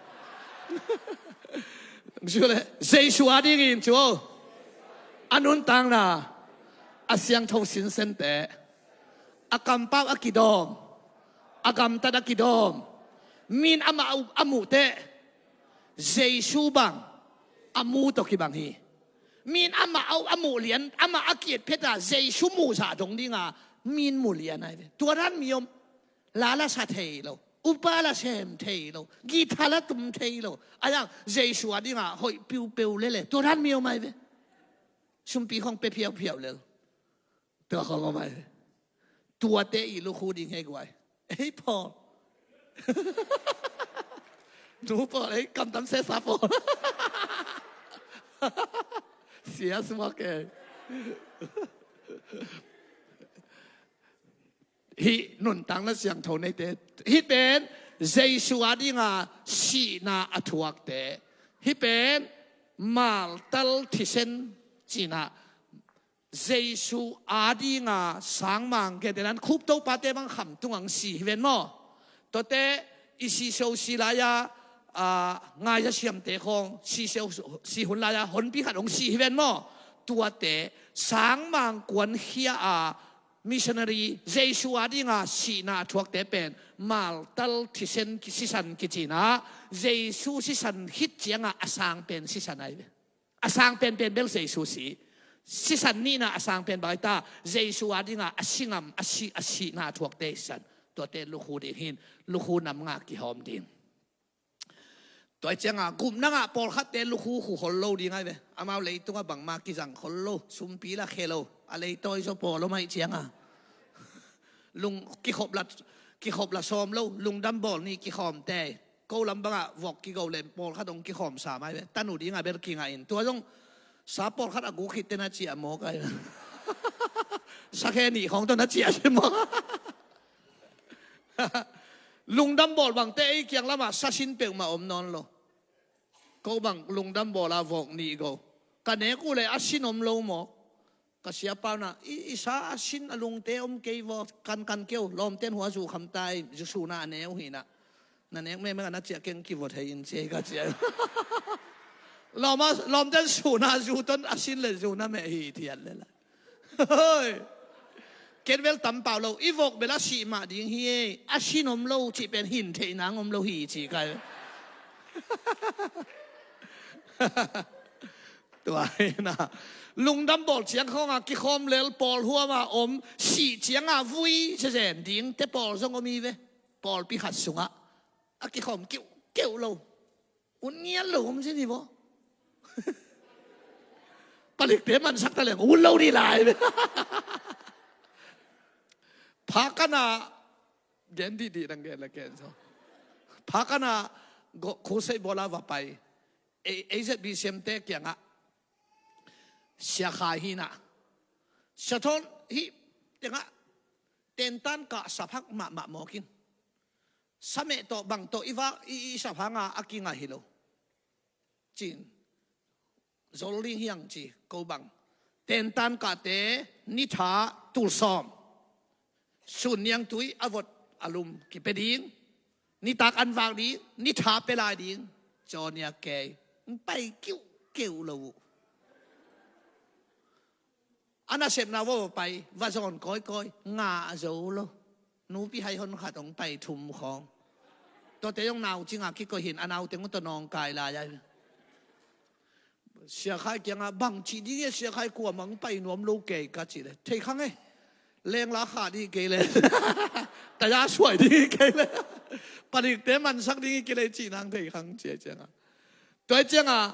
Jesu a dingin cu a nuntakna a siangtho sinsente, a kampau a kidawm, a gamtat a kidawm, min amah a muh teh Jesu bang a mu tawh kibang hi. Min amah a muh lian, amah a kiet pheta Jesu muhzah dong dinga min mu lian ai ve. Tua dan mi om. La la sa thei lo, upa la sem thei lo, guitar la tum thei lo. A yang Jesu a dinga hoih piupeu lele. Tua dan mi om ai ve. Sumpi khong pe phiaupiau lel. Tua khong om ai. Tuate i lukhu ding hei guai. Ei Paul. Nu Paul ei kamtam sesa Paul. Sia suma kei. Hih nuntakna siangtho neite. Hih pen Jesu a dinga sihna a thuakte. Hih pen maltal thisen cihna. Jesu a dinga sangmang gentehnan khup topate bang khamtung ang si hi ven maw? Tuate i sisio si lai-a, a, ngaia siamte khawng sisio si hun lai-a honpi khat hong si hi ven maw? Tuate sangmang kuankhia a Missionary, Jesu adinga sihna a thuakte pen martyr, thisen ki-, sisan kici-in ah, Jesu sisan khit ciangah a sang pen sisan ahi ve. A sang penpen bel Jesu si. Sisan nihna a sang pen bang ahi ta, Jesu adinga a si ngam, a si, a sihna a thuakte sisan. Tuate lukhu ding hi-in, lukhu nam nga kihawm ding. Tua ahih ciangah gupna ngah pawlkhatte lukhu khu khol lo ding ahi ve. Amau leitungah bangmah kizang khol lo, sumpi lah khia lo, a leitawi zaw pawl om ahih ciangah. Lung kikhop lah, kikhop lah sawm lo, lungdam bawl ni kikhawm tei. Ko lam bangah vok kigo leh pawlkhat hong kikhawm sam ahi ve. Tanu dingah bel kingah in. Tua zong sa pawlkhat a guk khit teh na ciah mawk ahi ve. Sa khe nih khawng tawh na ciah ci mawk. Lungdam bawl bangte ei kiang lamah sa sin peuhmah om nawn lo. Ko bang lungdam bawl a vok nih go. Ka nek uh leh a sin om lo maw? Ka siapa un ah, i, i sa a sin a lungte om kei vaw, kankan keu, lawmte'n hua zu kham ta ei, zu suna a ne uh hi-in ah. Na nek mekmek a na ciah keng kivua thei in ci ei ka ci ei. Lawm a, lawmte'n suna zu ton a sin leh zu na meh hi thiat leh lai. Hoi. Ken bel tam pau lo, i vok bel a sih mah ding hi ei, a sin om lo cih pen hin theih nang om lo hi ci kai. Tua hi-in ah. Lungdam bawl ciang khawngah kikhawm lel, pawl huamah om, sih ciangah vui zezen dingte pawl zong om hi ve. Pawlpi khat sungah a kikhawm kiuhkeuh lo. Ut ngiat lo om ci ni vaw. Palikte mansak ta leng ut lo dih lai. Pha kan ah gen dihdih nang gen la gen zaw. Pha kan ah go-, khusei bawl a va pai. A-, A Z B C M te kiangah Sia Khai hi-in ah, Sia Thawn hih tengah tentan kah sap hak mahmah mawk in. Sa meh tawh bang tawh i vak i, i sap hang a, a kingah hi lo. Ci-in zol ding hi hang ci, ko bang. Tentan kahte ni tha tul sawm. Sun niangtui a vot a lum kipia ding. Nitak an vak ding, ni tha pia lai ding. Caw nia kei. Pai kiuhkeuh lo uh. A nasepna va pai, va zawn kawikawi, ngah zo lo. Nupi hai hon khat hong pai thum khawng. Tuate zong nau cingah kikoih hi-in, a nau teng uh tawh nawngkai lai ahi. Sia Khai kiangah, bang cih ding e, Sia Khai kuamah hong pai nuam lo kei ka cih leh, thei khang e. Lengla khah ding hi kei leh. Taya suai ding hi kei leh. Palikte mansak ding hi kei leh cih nang thei khang ci ei ciangah. Tua ahih ciangah,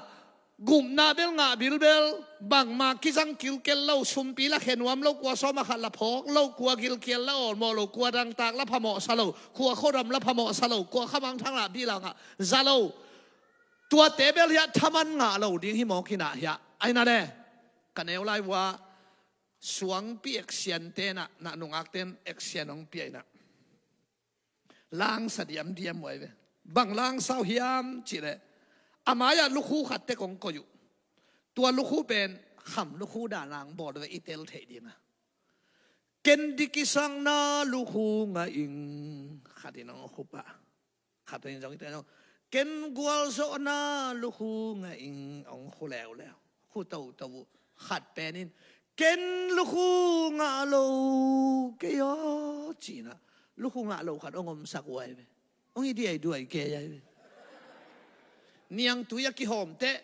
gupna bel ngah bilbel, bangmah kizang kilkel lo, sumpi lah khia nuam lo, kua sawm a khat lah phawk lo, kua gilkial lah awlmawh lo, kua dangtak lah phamawhsa lo, kua khuadam lah phamawhsa lo, kua khamangthang lah bilang ah za lo. Tuate bel hiah thaman ngah lo ding hi mawk hi-in ah hiah. Ahi na le, ka neu lai uh ah, suangpi action te in ah, na nungakte'n action hong pia in ah. Langsa diamdiam uh ahi ve. Bang langsa uh hiam cih leh, a mai-ah lukhu khat tek hong koih uh. Tua lukhu pen kham lukhu dan lang bawl ve, i tel theih dingah. Ken dikisakna lukhu ngah ing. Khat in hong khu pah. Khat in zong i tel zong. Ken gualzawhna lukhu ngah ing, hong khu leuleu. Khu toto uh. Khat pen in, ken lukhu ngah lo kei aw, ci-in ah. Lukhu ngah lo khat hong omsak uh ahi ve. Hong hi diaiduai kei ahi ve. Niangtui a kihawm teh,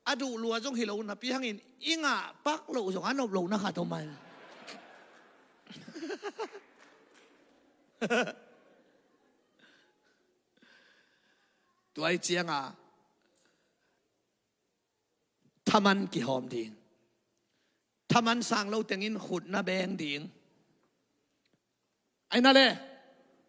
a duh lua zong hi lo napi hangin, i ngah pak loh zong a nop lohna khat om ahi ve. Tua ahih ciangah, thaman kihawm ding. Thaman sang lo tengin khut na beng ding. Ahi na le.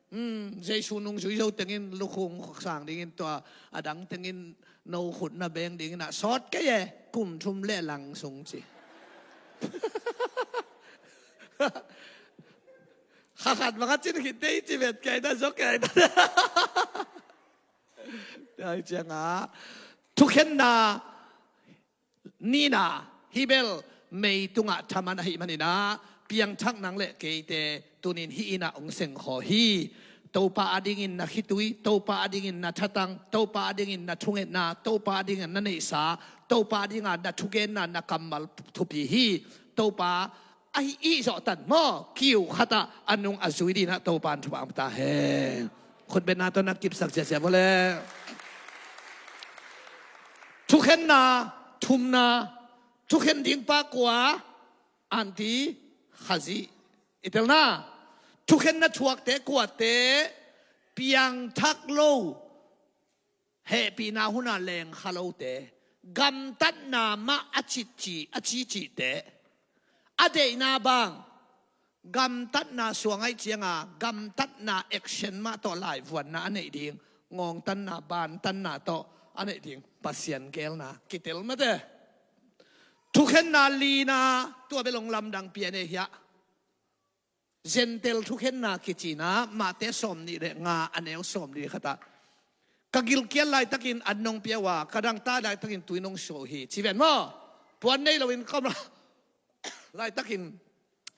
Hmm, Jesu nungzui zo tengin lukhu sang dingin, tua a dang tengin no khut na beng dingin ah, sawt kei e, kum thum le lang sung ci. Kha khat bang a cin khit tei ci vet kei ta, zok kei ta. Tua ahih ciangah, thukhenna nihna, hih bel meitungah thaman ahih manin ah, piangthak nang le keite tuni-in hih inn ah hong sengkhawm hi. Topa adingin na khitui, Topa adingin na thatang, Topa adingin na thungetna, Topa adingin na neihsa, Topa adingah na thugenna, na kammal thupi hi. Topa a hi i zawh tan maw, kiu khatah a nung a zui dinah Topan thupha ang ta hen. Khutbetna tawh na kipsak ziazia vawleh. Thukhenna thumna, thukhen ding pa kua, anti Khazih. I telna, thukhenna thuakte kuate, piangthak lo, hehpihna huna lengkha lote, gamtatna mah a citci a cicihte, a deihna bang gamtatna suang aih cianga gamtatna action mah tawh laivuanna a neih ding, ngawngtanna bantanna tawh a neih ding Pasian geelna kitel mate. Thukhenna lina, tua bel hong lamdang pian e hiah. Gentile thukhenna kicina, Mate sawmnih le nga a neu sawmnih khatah, ka gilkial laitakin an nong pia uh a, ka dangtak laitakin tui nong suah uh hi, ci ven maw? Puan nei loin kawm laitakin,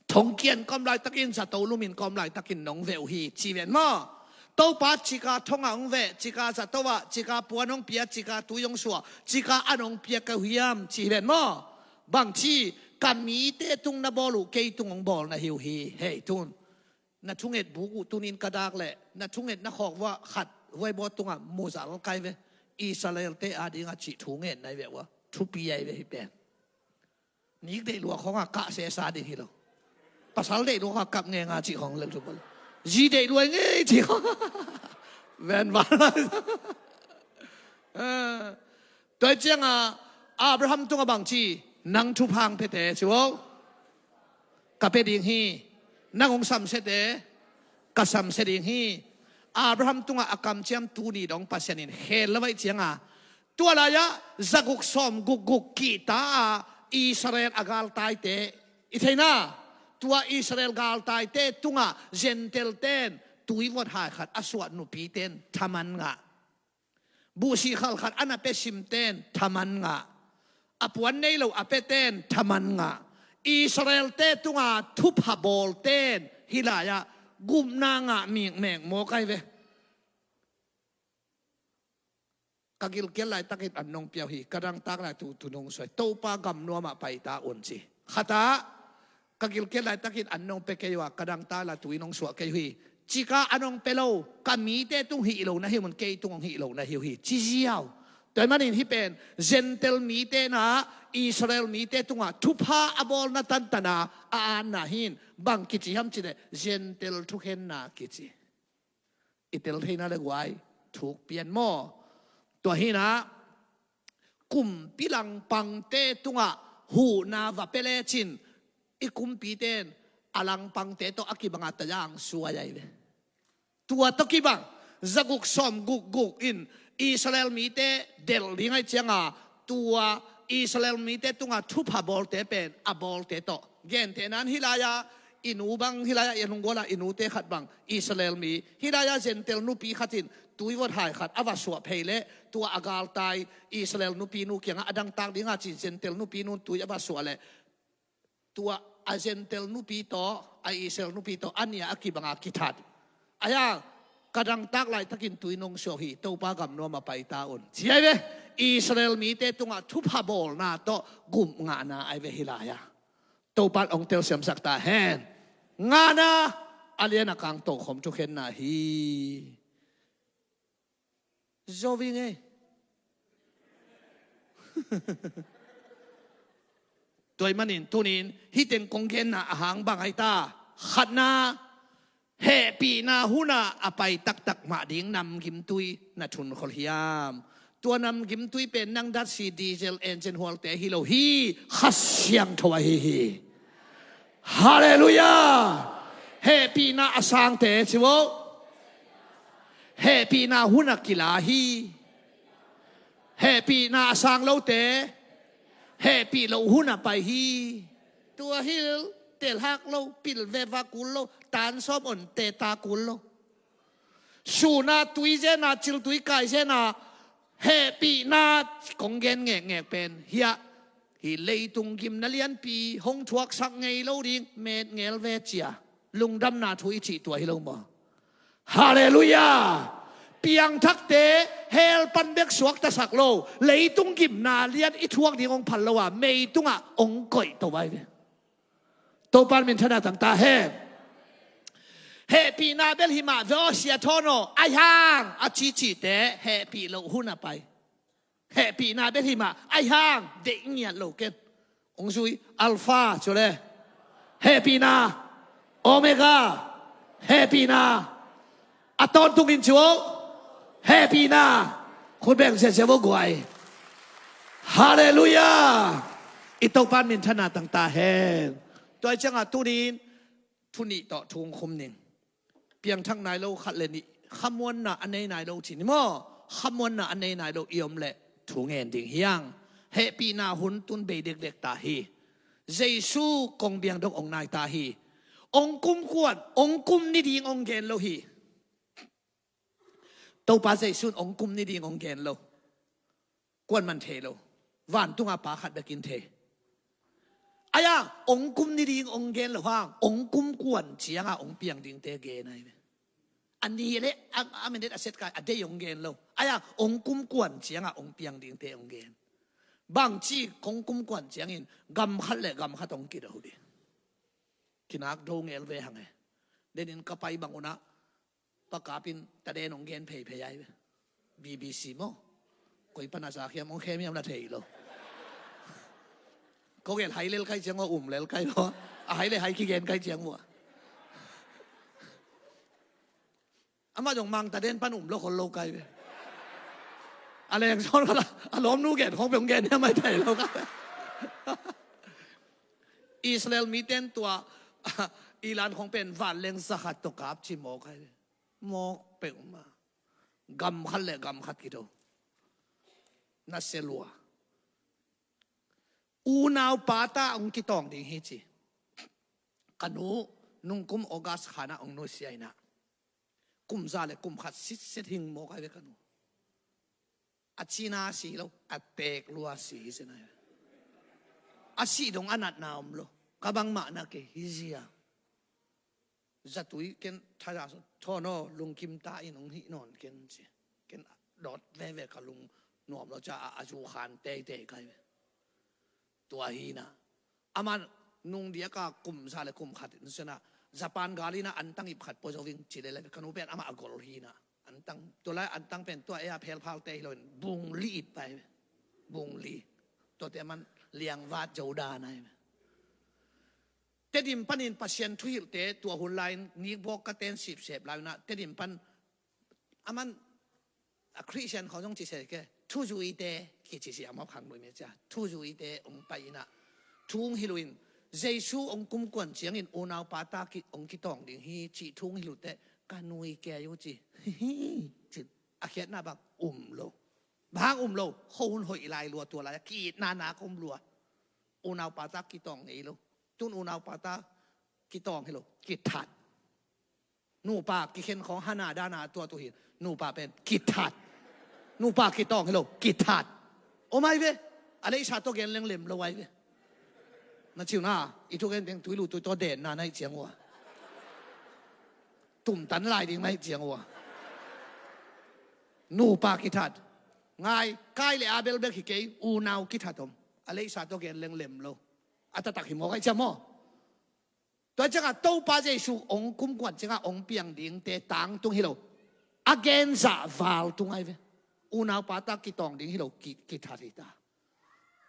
thongkian kawm laitakin, zato lumin kawm laitakin nong veh uh hi, ci ven maw? Topa cika thongah hong veh, cika zato ah, cika puan hong pia, cika tui hong suah, cika an hong pia ka uh hiam, ci ven maw? Bangci, ka mite tung na bawl uh kei tung hong bawl na hi uh hi. Hei tun, na thunget buk uh tunin ka dak leh, na thunget na khawk vua khat huai bawl tungah muzal kai ve. Israelte adingah cih thunget na hi ve ua, thupi ai ve hi pen. Nik deih lua khawngah kah sesa ding hi lo. Pasal deih lua khawngah kap ngenga cih khawng lel thupa lo. Zi deih lua ngei cih khawng. Ven val lai. Tua hi cianga Abraham tungah bangci, nang thuphang pete ci vo. Ka pe ding hi. Nang hong samsiate ka samsia ding hi. Abraham tungah a kamciam tuni dong Pasian in khel lo aih cianga, tua lai-ah zaguk sawm gukguk kihta a Israel a galtaite i theina, tua Israel galtaite tungah Gentile ten tuivot hai khat a suah nupiten thaman ngah. Buhsih khalkhat a na pia simten thaman ngah. A puan nei lo a piaten thaman ngah. Israelte tunga thupha bawlten hih lai-ah gupna ngah mikmek mawk ai ve. Ka gilkial laitakin an nong pia uh hi, ka dangtak lai tu tu nong suai. Topa gam nuamah paita un ci. Khatah, ka gilkial laitakin an nong pia kei uh a, ka dangtak lai tu i nong suah kei uh hi. Cika an nong pia lo, ka mite tung hih lo na hi uh mun, kei tung hong hih lo na hi uh hi, ci ziau. Tua ahih manin hih pen Gentile mite na, Israel mite tungah thupha a bawlna tantana a anna hin bang kici hiam cileh Gentile thukhenna kici. I tel theina le guai thuk pian maw? Tua hinah kumpi langpangte tungah huhna va pia lecin i kumpiten a langpangte tawh a kibangah tayang suai ai ve. Tua tawh kibang zaguk sawm gukguk in Israel mite delh ding ai cianga, tua Israel mite tungah thupha bawlte pen a bawlte tawh gentehnan hih lai-ah i nu bang, hih lai-ah i nungguala i nute khat bang Israel mi, hih lai-ah Gentile nupi khatin tuivot hai khat a va suah phei leh, tua a galtai Israel nupi nu kiangah a dangtak dinga cin Gentile nupi nun tui a va suah leh, tua a Gentile nupi tawh a Israel nupi tawh a nia a kibanga kithat. Aia, ka dangtak laitakin tui nong suah uh hi, Topa gam nuamah paita un, ci ai ve. Israel mite tungah thupha bawlna tawh gupngahna ai ve hih lai-ah. Topan ong telsiamsak ta hen. Ngana, a lian a kang tokhom thukhenna hi. Zo ving ei. Tua ahih manin tunin hih teng kong genna a hang bang ai ta. Khatna, hehpihna hunah a pai taktak mah ding namgimtui na thunkhol hiam? Tua namgimtui pen nang datsi diesel engine hualte hi lo hi, Kha Siangtho ahi hi. Halleluiah. Hehpihna a sangte ci vo. Hehpihna hunah kila hi. Hehpihna a sang lote hehpih loh hunah pai hi. Tua hil telhak lo, pilveva kul lo, tansawm on teta kul lo. Suna tui zena, ciltui kai zena, hehpihna kong gen ngekngek pen hiah, hih leitung gimna lianpi hong thuaksak ngei lo ding metngel ve cia lungdamna thu i cih tua hi lo maw? Halleluiah. Piangthakte hell pan bek suaktasak lo, leitung gimna lian i thuak ding hong phal lo a, meitungah hong koih to vai ve. Topan minthanna tangta hen. Hehpihna bel himah ve aw sia Thawn aw, aihang a cicite hehpih loh hun a pai. Hehpihna bel himah, aihang deih ngiat lo ken. Hong zui Alpha cu le, hehpihna, Omega, hehpihna, a tawntungin cu hehpihna. Khut beng siasia vo guai. Halleluiah. I Topan minthanna tangta hen. Tua ciangah tunin thunih tawh thu hong khum ning. Piangthak nai lo khat le nih, khamuanna a nei nai lo ci ni maw? Khamuanna a nei nai lo i om leh thu ngen ding hiang. Hehpihna hun tun bei dekdek ta hi. Jesu kong biang dok ong nai ta hi. Ong kum kuan, ong kum ni ding ong gen lo hi. Topa Jesu in ong kum ni ding ong gen lo. Kuan man thei lo. Vantunga pa khat bekin thei. Aia, ong kum ni ding ong gen lo hang, ong kum kuan cianga ong piang dingte gen ai ve. A ni le a, a minute a set kai a dei ong gen lo. Aia, ong kum kuan cianga ong piang dingte ong gen. Bangci kong kum kuan ciangin gam khat le gam khat ong kido ding. Kinak do ngel ve hang e. Denin ka pai bang unah pakapin taden ong gen pheiphei ai ve. B B C maw? Koi pana sa khiam ong khem hiam na thei lo. Ko gel hai lel kai ciang ua um lel kai lo. A hai le hai kigen kai ciang ua. Amah zong mang taden pan um lo khol lo kai ve. A leng sawn khala a lawmnu gen khong pe ong gen hiam ai thei lo kai ve. Israel miten tua Iran khong pen vanleng zakhat tawh kap ci mawk ai ve. Mawk peuhmah. Gam khat le gam khat kito. Na se lua. Unau pata ong kitawng ding hi ci. Ka nu nungkum August khanah ong nusia inah kum za le kum khat sitset hing mawk ai ve ka nu. A cina si lo, a teek lua si hi zen ai ve. A sih dong a natna om lo. Ka bangmah na kei hi zia. Zatui ken thaza Thawn aw lungkim ta in ong hih nawn ken ci. Ken dawt veve ka lung nuam lo ca a, a zu khan teitei kai ve. Tua hi na. Aman nung diaka kum za le kum khat in sena Japan gal ina antang ip khat pua zo ving ci le le ka nu pen amah a gol hi na. Antang tua lai antang pen tua ea phelphal te hi lo in bung li ip pai ve. Bung li. Tua te aman liangvat zo dan ai ve. Tedim panin Pasian thuhilhte tua hun lai-in nikbawk ka ten sipsep lai unah Tedim pan aman a Christian khawng zong ci se ke thuzuite kici si a mawk hang lui me cia thuzuite ong pai inah thu ong hilh uh in Jesu ong kumkuan ciangin unau pata ong kitawng ding hi cih thu ong hilh uh teh ka nui kei uh ci. Ci a khiatna bang um lo. Bang um lo kho hun hoih lai lua tua lai a ki-itna nak um lua. Unau pata kitawng ngei lo. Tun unau pata kitawng hi lo kithat. Nupa kikhen khawng hana dana tua tuhin nupa pen kithat. Nupa kitawng hi lo kithat. Om ai ve. A leisa tawh gen leng lem lo ai ve. Na ciu na i thu gen teng tui lu tui tawh denna na ih ciang ua. Tumtan lai ding na ih ciang ua. Nupa kithat. Ngai kai le a belbel hi kei unau kithat om. A leisa tawh gen leng lem lo. A tatak hi maw kai ciam maw? Tua ciangah Topa Jesu ong kumkuan ciangah ong piang dingte tangtung hi lo. A genzah val tung ai ve. Unau pata kitawng ding hi lo ki, kithat hi ta.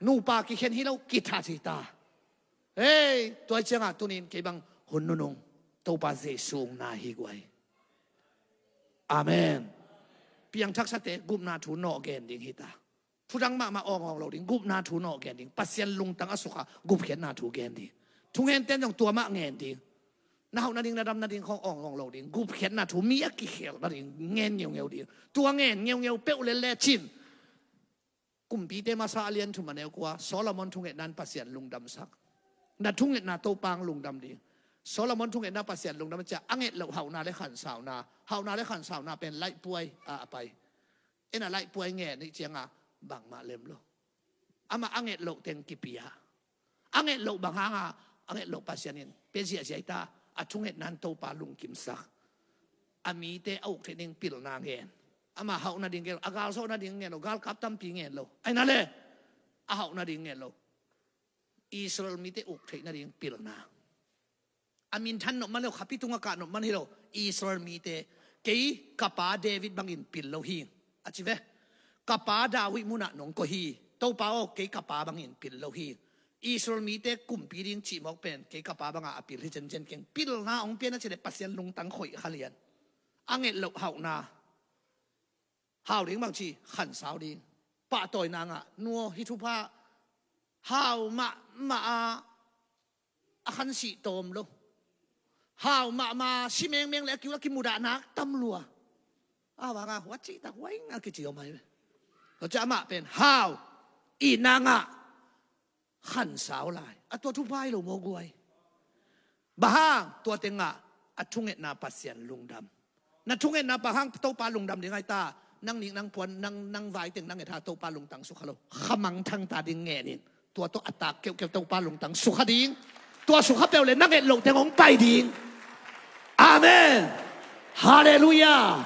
Nupa kikhen hi lo kithat hi ta. Hei, tua ciangah tunin kei bang hun nunung Topa Jesu ong na hi guai. Amen. Piangthaksate gupna thu nawh gen ding hi ta. Thudang mahmah awngawng lo ding gupna thu nawh gen ding. Pasian lungtang a sukha gupkhiatna thu gen ding. Thungen ten zong tua mah ngen ding. Na hauh nading na dam nading khawng awngawng lo ding gupkhiatna thu mi a kikhel nading ngen ngeungeu ding. Tua ngen ngeungeu peuh lel le cin. Kumpite masa a lian thum a neu kua Solomon thungetna in Pasian lungdamsak. Na thungetna Topa ong lungdam ding. Solomon thungetna Pasian lungdam cia a nget loh hauhna le khansauna. Hauhna le khansauna pen laihpuai a a pai. Ena laihpuai nge nih cianga bangmah lem lo. Amah a nget loh teng kipia. A nget loh bang hanga a nget loh Pasian in pia ziahziah hi ta. A thungetna in Topa lungkimsak. A mite a uk theih ding pilna ngen. Amah hauh nading ngen lo a galzawh nading ngen lo galkap tampi ngen lo aina le a hauh nading ngen lo. Israel mite uk theih nading pilna. A minthan nop man hi lo, khapi tungah kah nop man hi lo. Israel mite, kei ka pa David bangin pil lo hi, a ci ve. Ka pa David munah nong koih hi. Topa aw, kei ka pa bangin pil lo hi. Israel mite kumpi ding cih mawk pen kei ka pa banga a pil hi zenzen keng. Pilna hong pia na ci leh Pasian lungtang khoih kha lian. A nget loh hauhna. Hau ding bang ci, khansau ding. Pahtawina ngah, nuaw hi thupha. Hau mahmah a, a khansih tawm lo. Hau mahmah, si mengmeng le a kiu a kimudahna tam lua. A vanga hua cihtak huai nga kici om hai ve. Tua ciah amah pen hau, itna ngah, khansau lai. A tua thupha hi lo maw guai? Bang hang? Tua tengah a thungetna Pasian lungdam. Na thungetna bang hang Topa lungdam ding ahi ta? Nang nik nang puan, nang, nang vai teng nang nget ha, Topa lungtang sukha lo. Khamangthang ta ding ngenin. Tua tawh a tak keuhkeuh Topa lungtang sukha ding. Tua sukha peuh le nang nget loh teng hong pai ding. Amen. Halleluiah.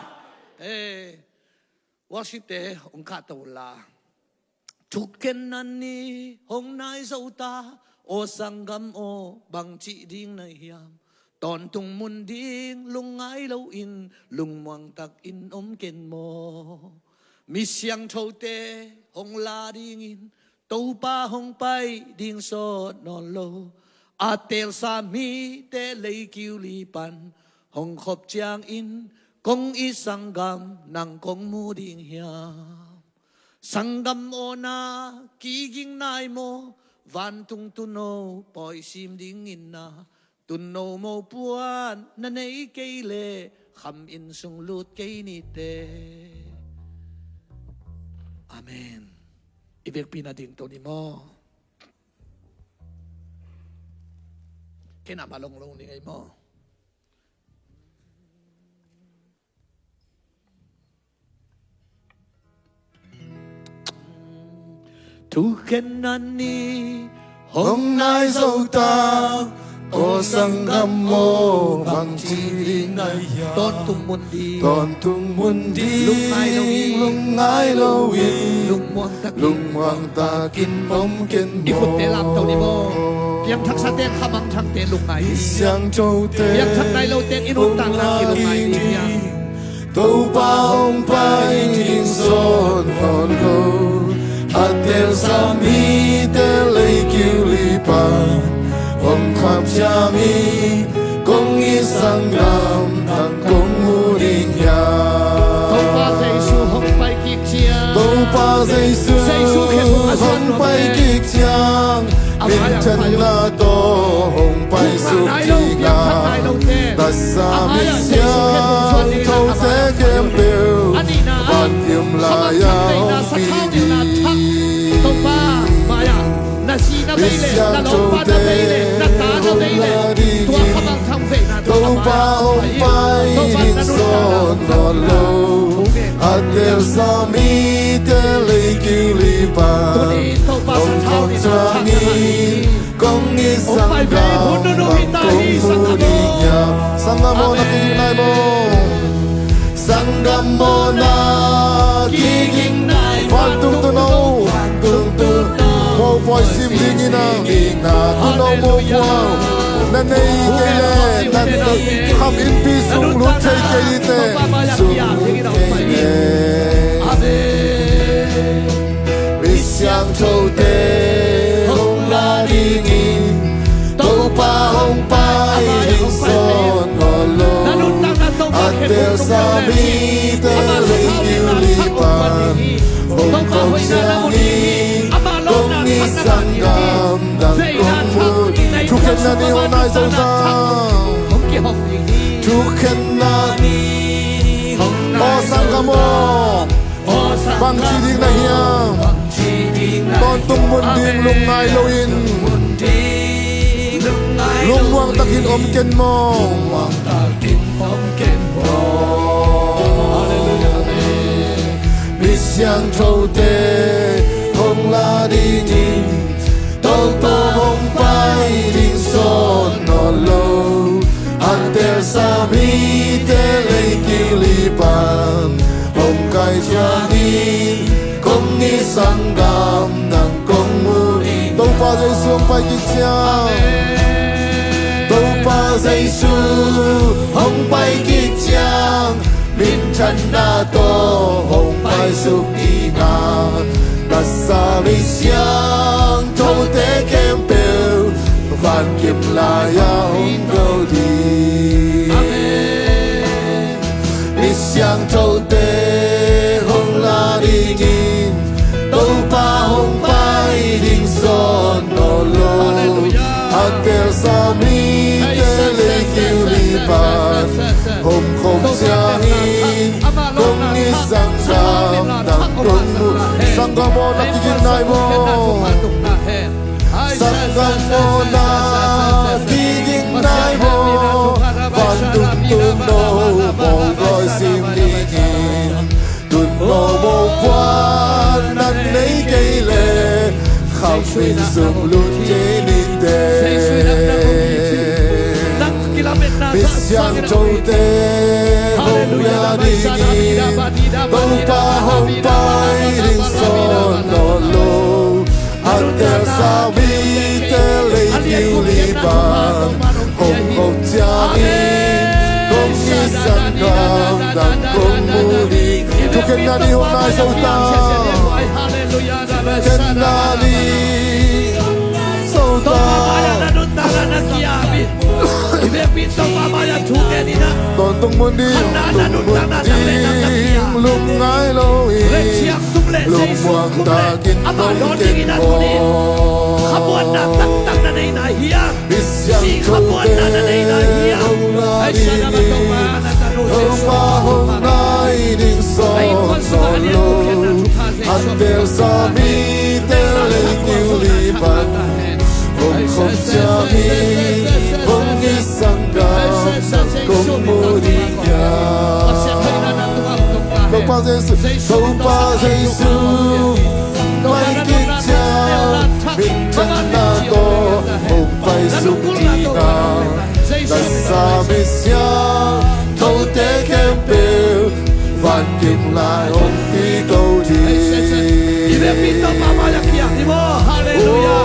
Eh, worship te hong kahto la. Thukhenna ni hong nai zo ta, aw sanggam aw, bang cih ding na hiam? Tawntung mun ding lungngai loin, lungmuang takin om ken maw? Mi siangthote hong la dingin, Topa hong pai ding sawt nawn lo. A teelsa mite leikiu li pan hong khop ciangin, kong it sanggam nang kong mu ding hiam? Sanggam aw, na kiging nai maw? Vantung tuuno pawi sim dingin na tuuno mopuan na nei kei leh, kham inn sung lut kei ni teh. Amen. I vekpi-in a dingto ni maw? Kei na ma longlong ni ngei maw? Thukhenna ni hong nai zo ta, aw sanggam aw, bang ci ding na hiam? Tawntung mun ding, tawntung mun ding lungngai loin, lungngai loin, lungmuang takin, lungmuang takin om ken maw? I khutte lamto ni maw? Piangthaksate, khamangthangte lungngai. Mi siangthote, piangthak nai lote i nuntakna kilungngai ding hiam? Topa hong pai ding sawt nawn lo. A teelsa mite leikiu li pan hong khop ciangin, kong it sanggam nang kong mu ding hiam? Topa Jesu hong pai kik ciang, Topa Jesu hong pai kik ciang, minthanna tawh hong pai suk ding a, taksa mi siangthote khempeuh vankim lai-ah hong pi ding. Topa mai-ah na zi na bei leh, na lawmpa na bei leh, na ta na bei leh, tua khamangthang veina, Topa hong pai ding sawt nawn lo. A teelsa mite leikiu li pan hong khop ciangin, kong it sanggam nang kong mu ding hiam? Sanggam aw, na kiging nai maw? Sanggam aw, na kiging nai maw? Vantung tuuno, vantung tuuno mopawi sim dingin a, tuuno mopawi na nei kei leh, na kham innpi sung lut thei kei ni teh. Sung lut thei kei ni teh. Mi siangthote hong la dingin, Topa hong pai ding sawt nawn lo. A teelsa mite leikiu li pan hong khop ciangin, kong it sanggam nang kong mu ding. Thukhenna ni hong nai zo ta. Thukhenna ni hong nai zo ta. Aw sanggam aw, bang ci ding na hiam? Tawntung mun ding lungngai loin, lungmuang takin om ken maw? Mi siangthote hong la dingin, Topa hong pai ding sawt nawn lo. A teelsa mite leikiu li pan hong khop ciangin, kong it sanggam nang kong mu ding. Topa Jesu hong pai kik ciang, Topa Jesu hong pai kik ciang, minthanna tawh hong paisuk ding a, taksa mi siangthote khempeuh vankim lai-ah hong ko ding. Amen. Mi siangthote hong la dingin, Topa hong pai ding sawn nawn lo. Halleluiah. A telsa mite lei kiu li pan hong khop ciangin, kong it sanggam dang kong mu. Sanggam aw, na kigin nai maw? Sanggam aw, na kiging nai maw? Vantung tung no mawlgawh sim dingin, tun mawlgawh puan nan nei kei leh, kham min sung lut kei ni teh. Mi siangthote hong la dingin, Topa hong pai ding sawn nawn lo. A telsa mite lei kiu li pan hong khop ciangin, kong it sanggam dang kong mu ding. Thukhenna ni hong nai zo ta. Thukhenna ni hong nai zo ta. Tawntung mun ding, lungmuang ding, lungngai lo hi. Lungmuang takin nong ken maw? Khabuanna taktak na nei nai hiam? Mi siangthote hong la dingin, Topa hong nai ding sawn nawn lo. A telsa mite lei kiu li pan hong khop ciangin, hong it sanggam dang kong mu ding hiam? Topa Jesu, Topa Jesu pai kik ciang, minthanna tawh hong paisuk ding a, taksa mi siangthote khempeuh vankim lai hong pi ko ding. Halleluiah.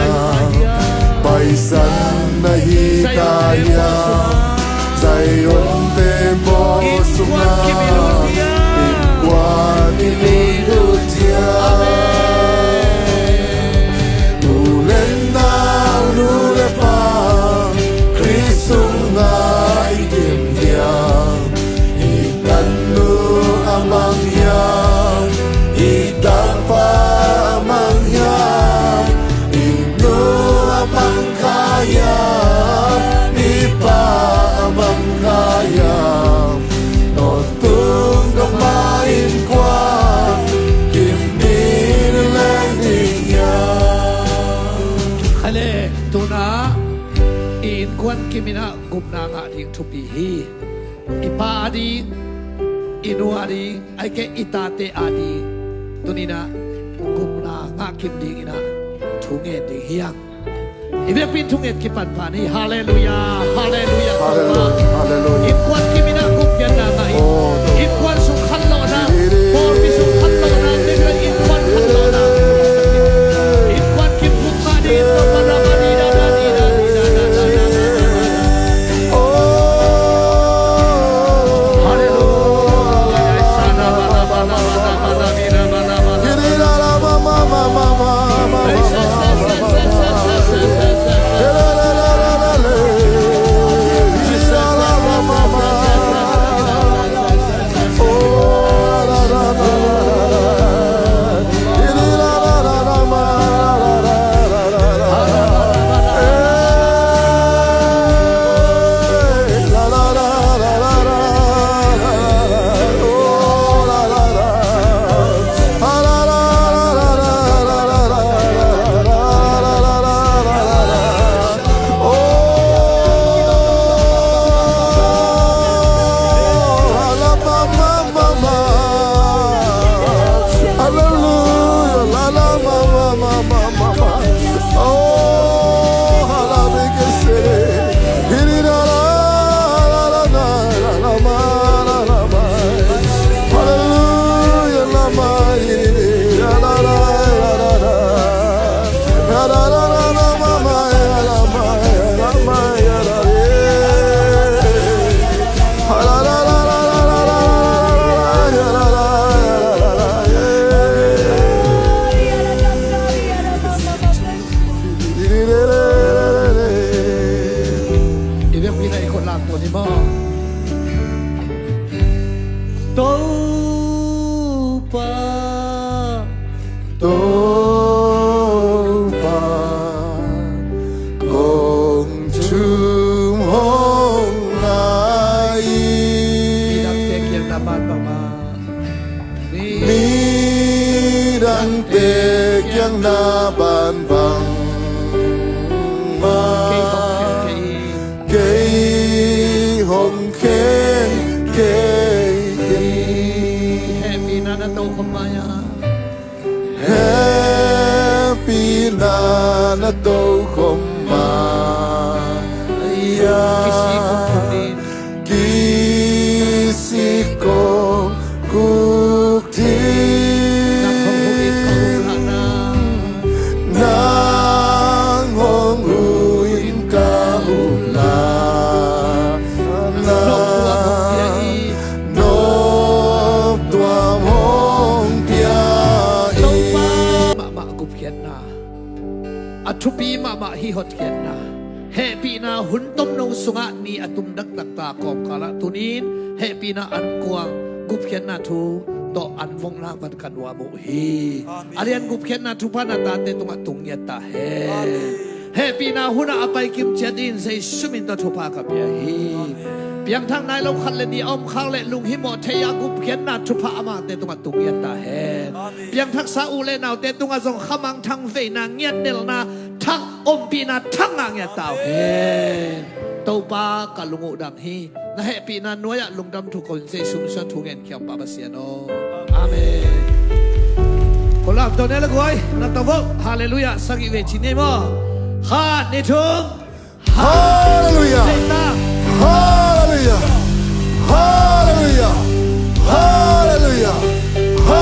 hiam? Paisan na hi kha hiam? Zion tembaw sungah innkuan i lut hiam? U le nau, nu le pa, Khrist sungah i kim hiam? I tanu a mang hiam? I tapa a mang hiam? I nu a mang kha hiam? I pa a mang kha hiam? Tawh tung dong ma innkuan kim in leng ding hiam? Kha le, tuna i innkuan kim in ah gupna ngah ding thupi hi. I pa ading, i nu ading, ahih kei leh i tate ading, tuni in ah gupna ngah kim ding in ah thu ngen ding hi hang. I biakpi in thu ngen kipan pah ni. Halleluiah, halleluiah. Halleluiah, halleluiah. Innkuan kim in ah gupkhiatna ngah in. Oh, innkuan sung khanlawhna, pawlpi sung khanlawhna, innkuan khanlawhna. Innkuan kim gupna ding in. Hih na i khut lam tua ni maw? Topa, Topa, kong thum hong ngai. Midangte kiang na ban bangmah. Midangte kiang na ban bangmah. Kei hong khen kei. Kei hong khen kei. Hehpihna na tokhom mai-a. Hehpihna na tokhom mai-a. Kisik kong khut in. Kisik kong khut in. Nang hong huh in ka huh lahna. Nang hong huh in ka huh lahna. Noptuam hong pia in. Noptuam hong pia in. Topa mahmah gupkhiatna. A thupi mahmah hih hotkhiatna. Hehpihna hun tomno sungah ni a tum dakdak ta kawmkalah tunin hehpihna ankuang gupkhiatna thu tawh anvongna van ka nuam uh hi. Amen. A lian gupkhiatna thupha na tate tungah tung ngiat ta hen. Amen. Hehpihna hunah a paikim ciat in Jesu min tawh thupha ka pia hi. Amen. Piangthak nai lo khat le nih a om khak le lunghimawh thei-a gupkhiatna thupha amahte tungah tung ngiat ta hen. Amen. Piangthaksa u le naute tungah zong khamangthang veina ngiatnelna thak ompihna thak ngah ngiat ta uh hen. Topa ka lung uh dam hi. Na hehpihna nuai-ah lungdam thu ko in Jesu min suang thu ngen khiam pa Pasian aw. Amen. Ko lam to ne la guai na to vo. Halleluiah. Sagih vei ci ni maw? Khat nih thum. Halleluiah. Halleluiah. Halleluiah. Halleluiah.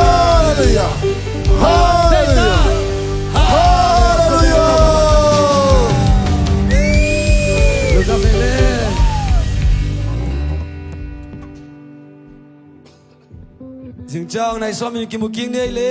Halleluiah. Halleluiah. Halleluiah. Zingciang nai sawm in kimu kik ni ei le.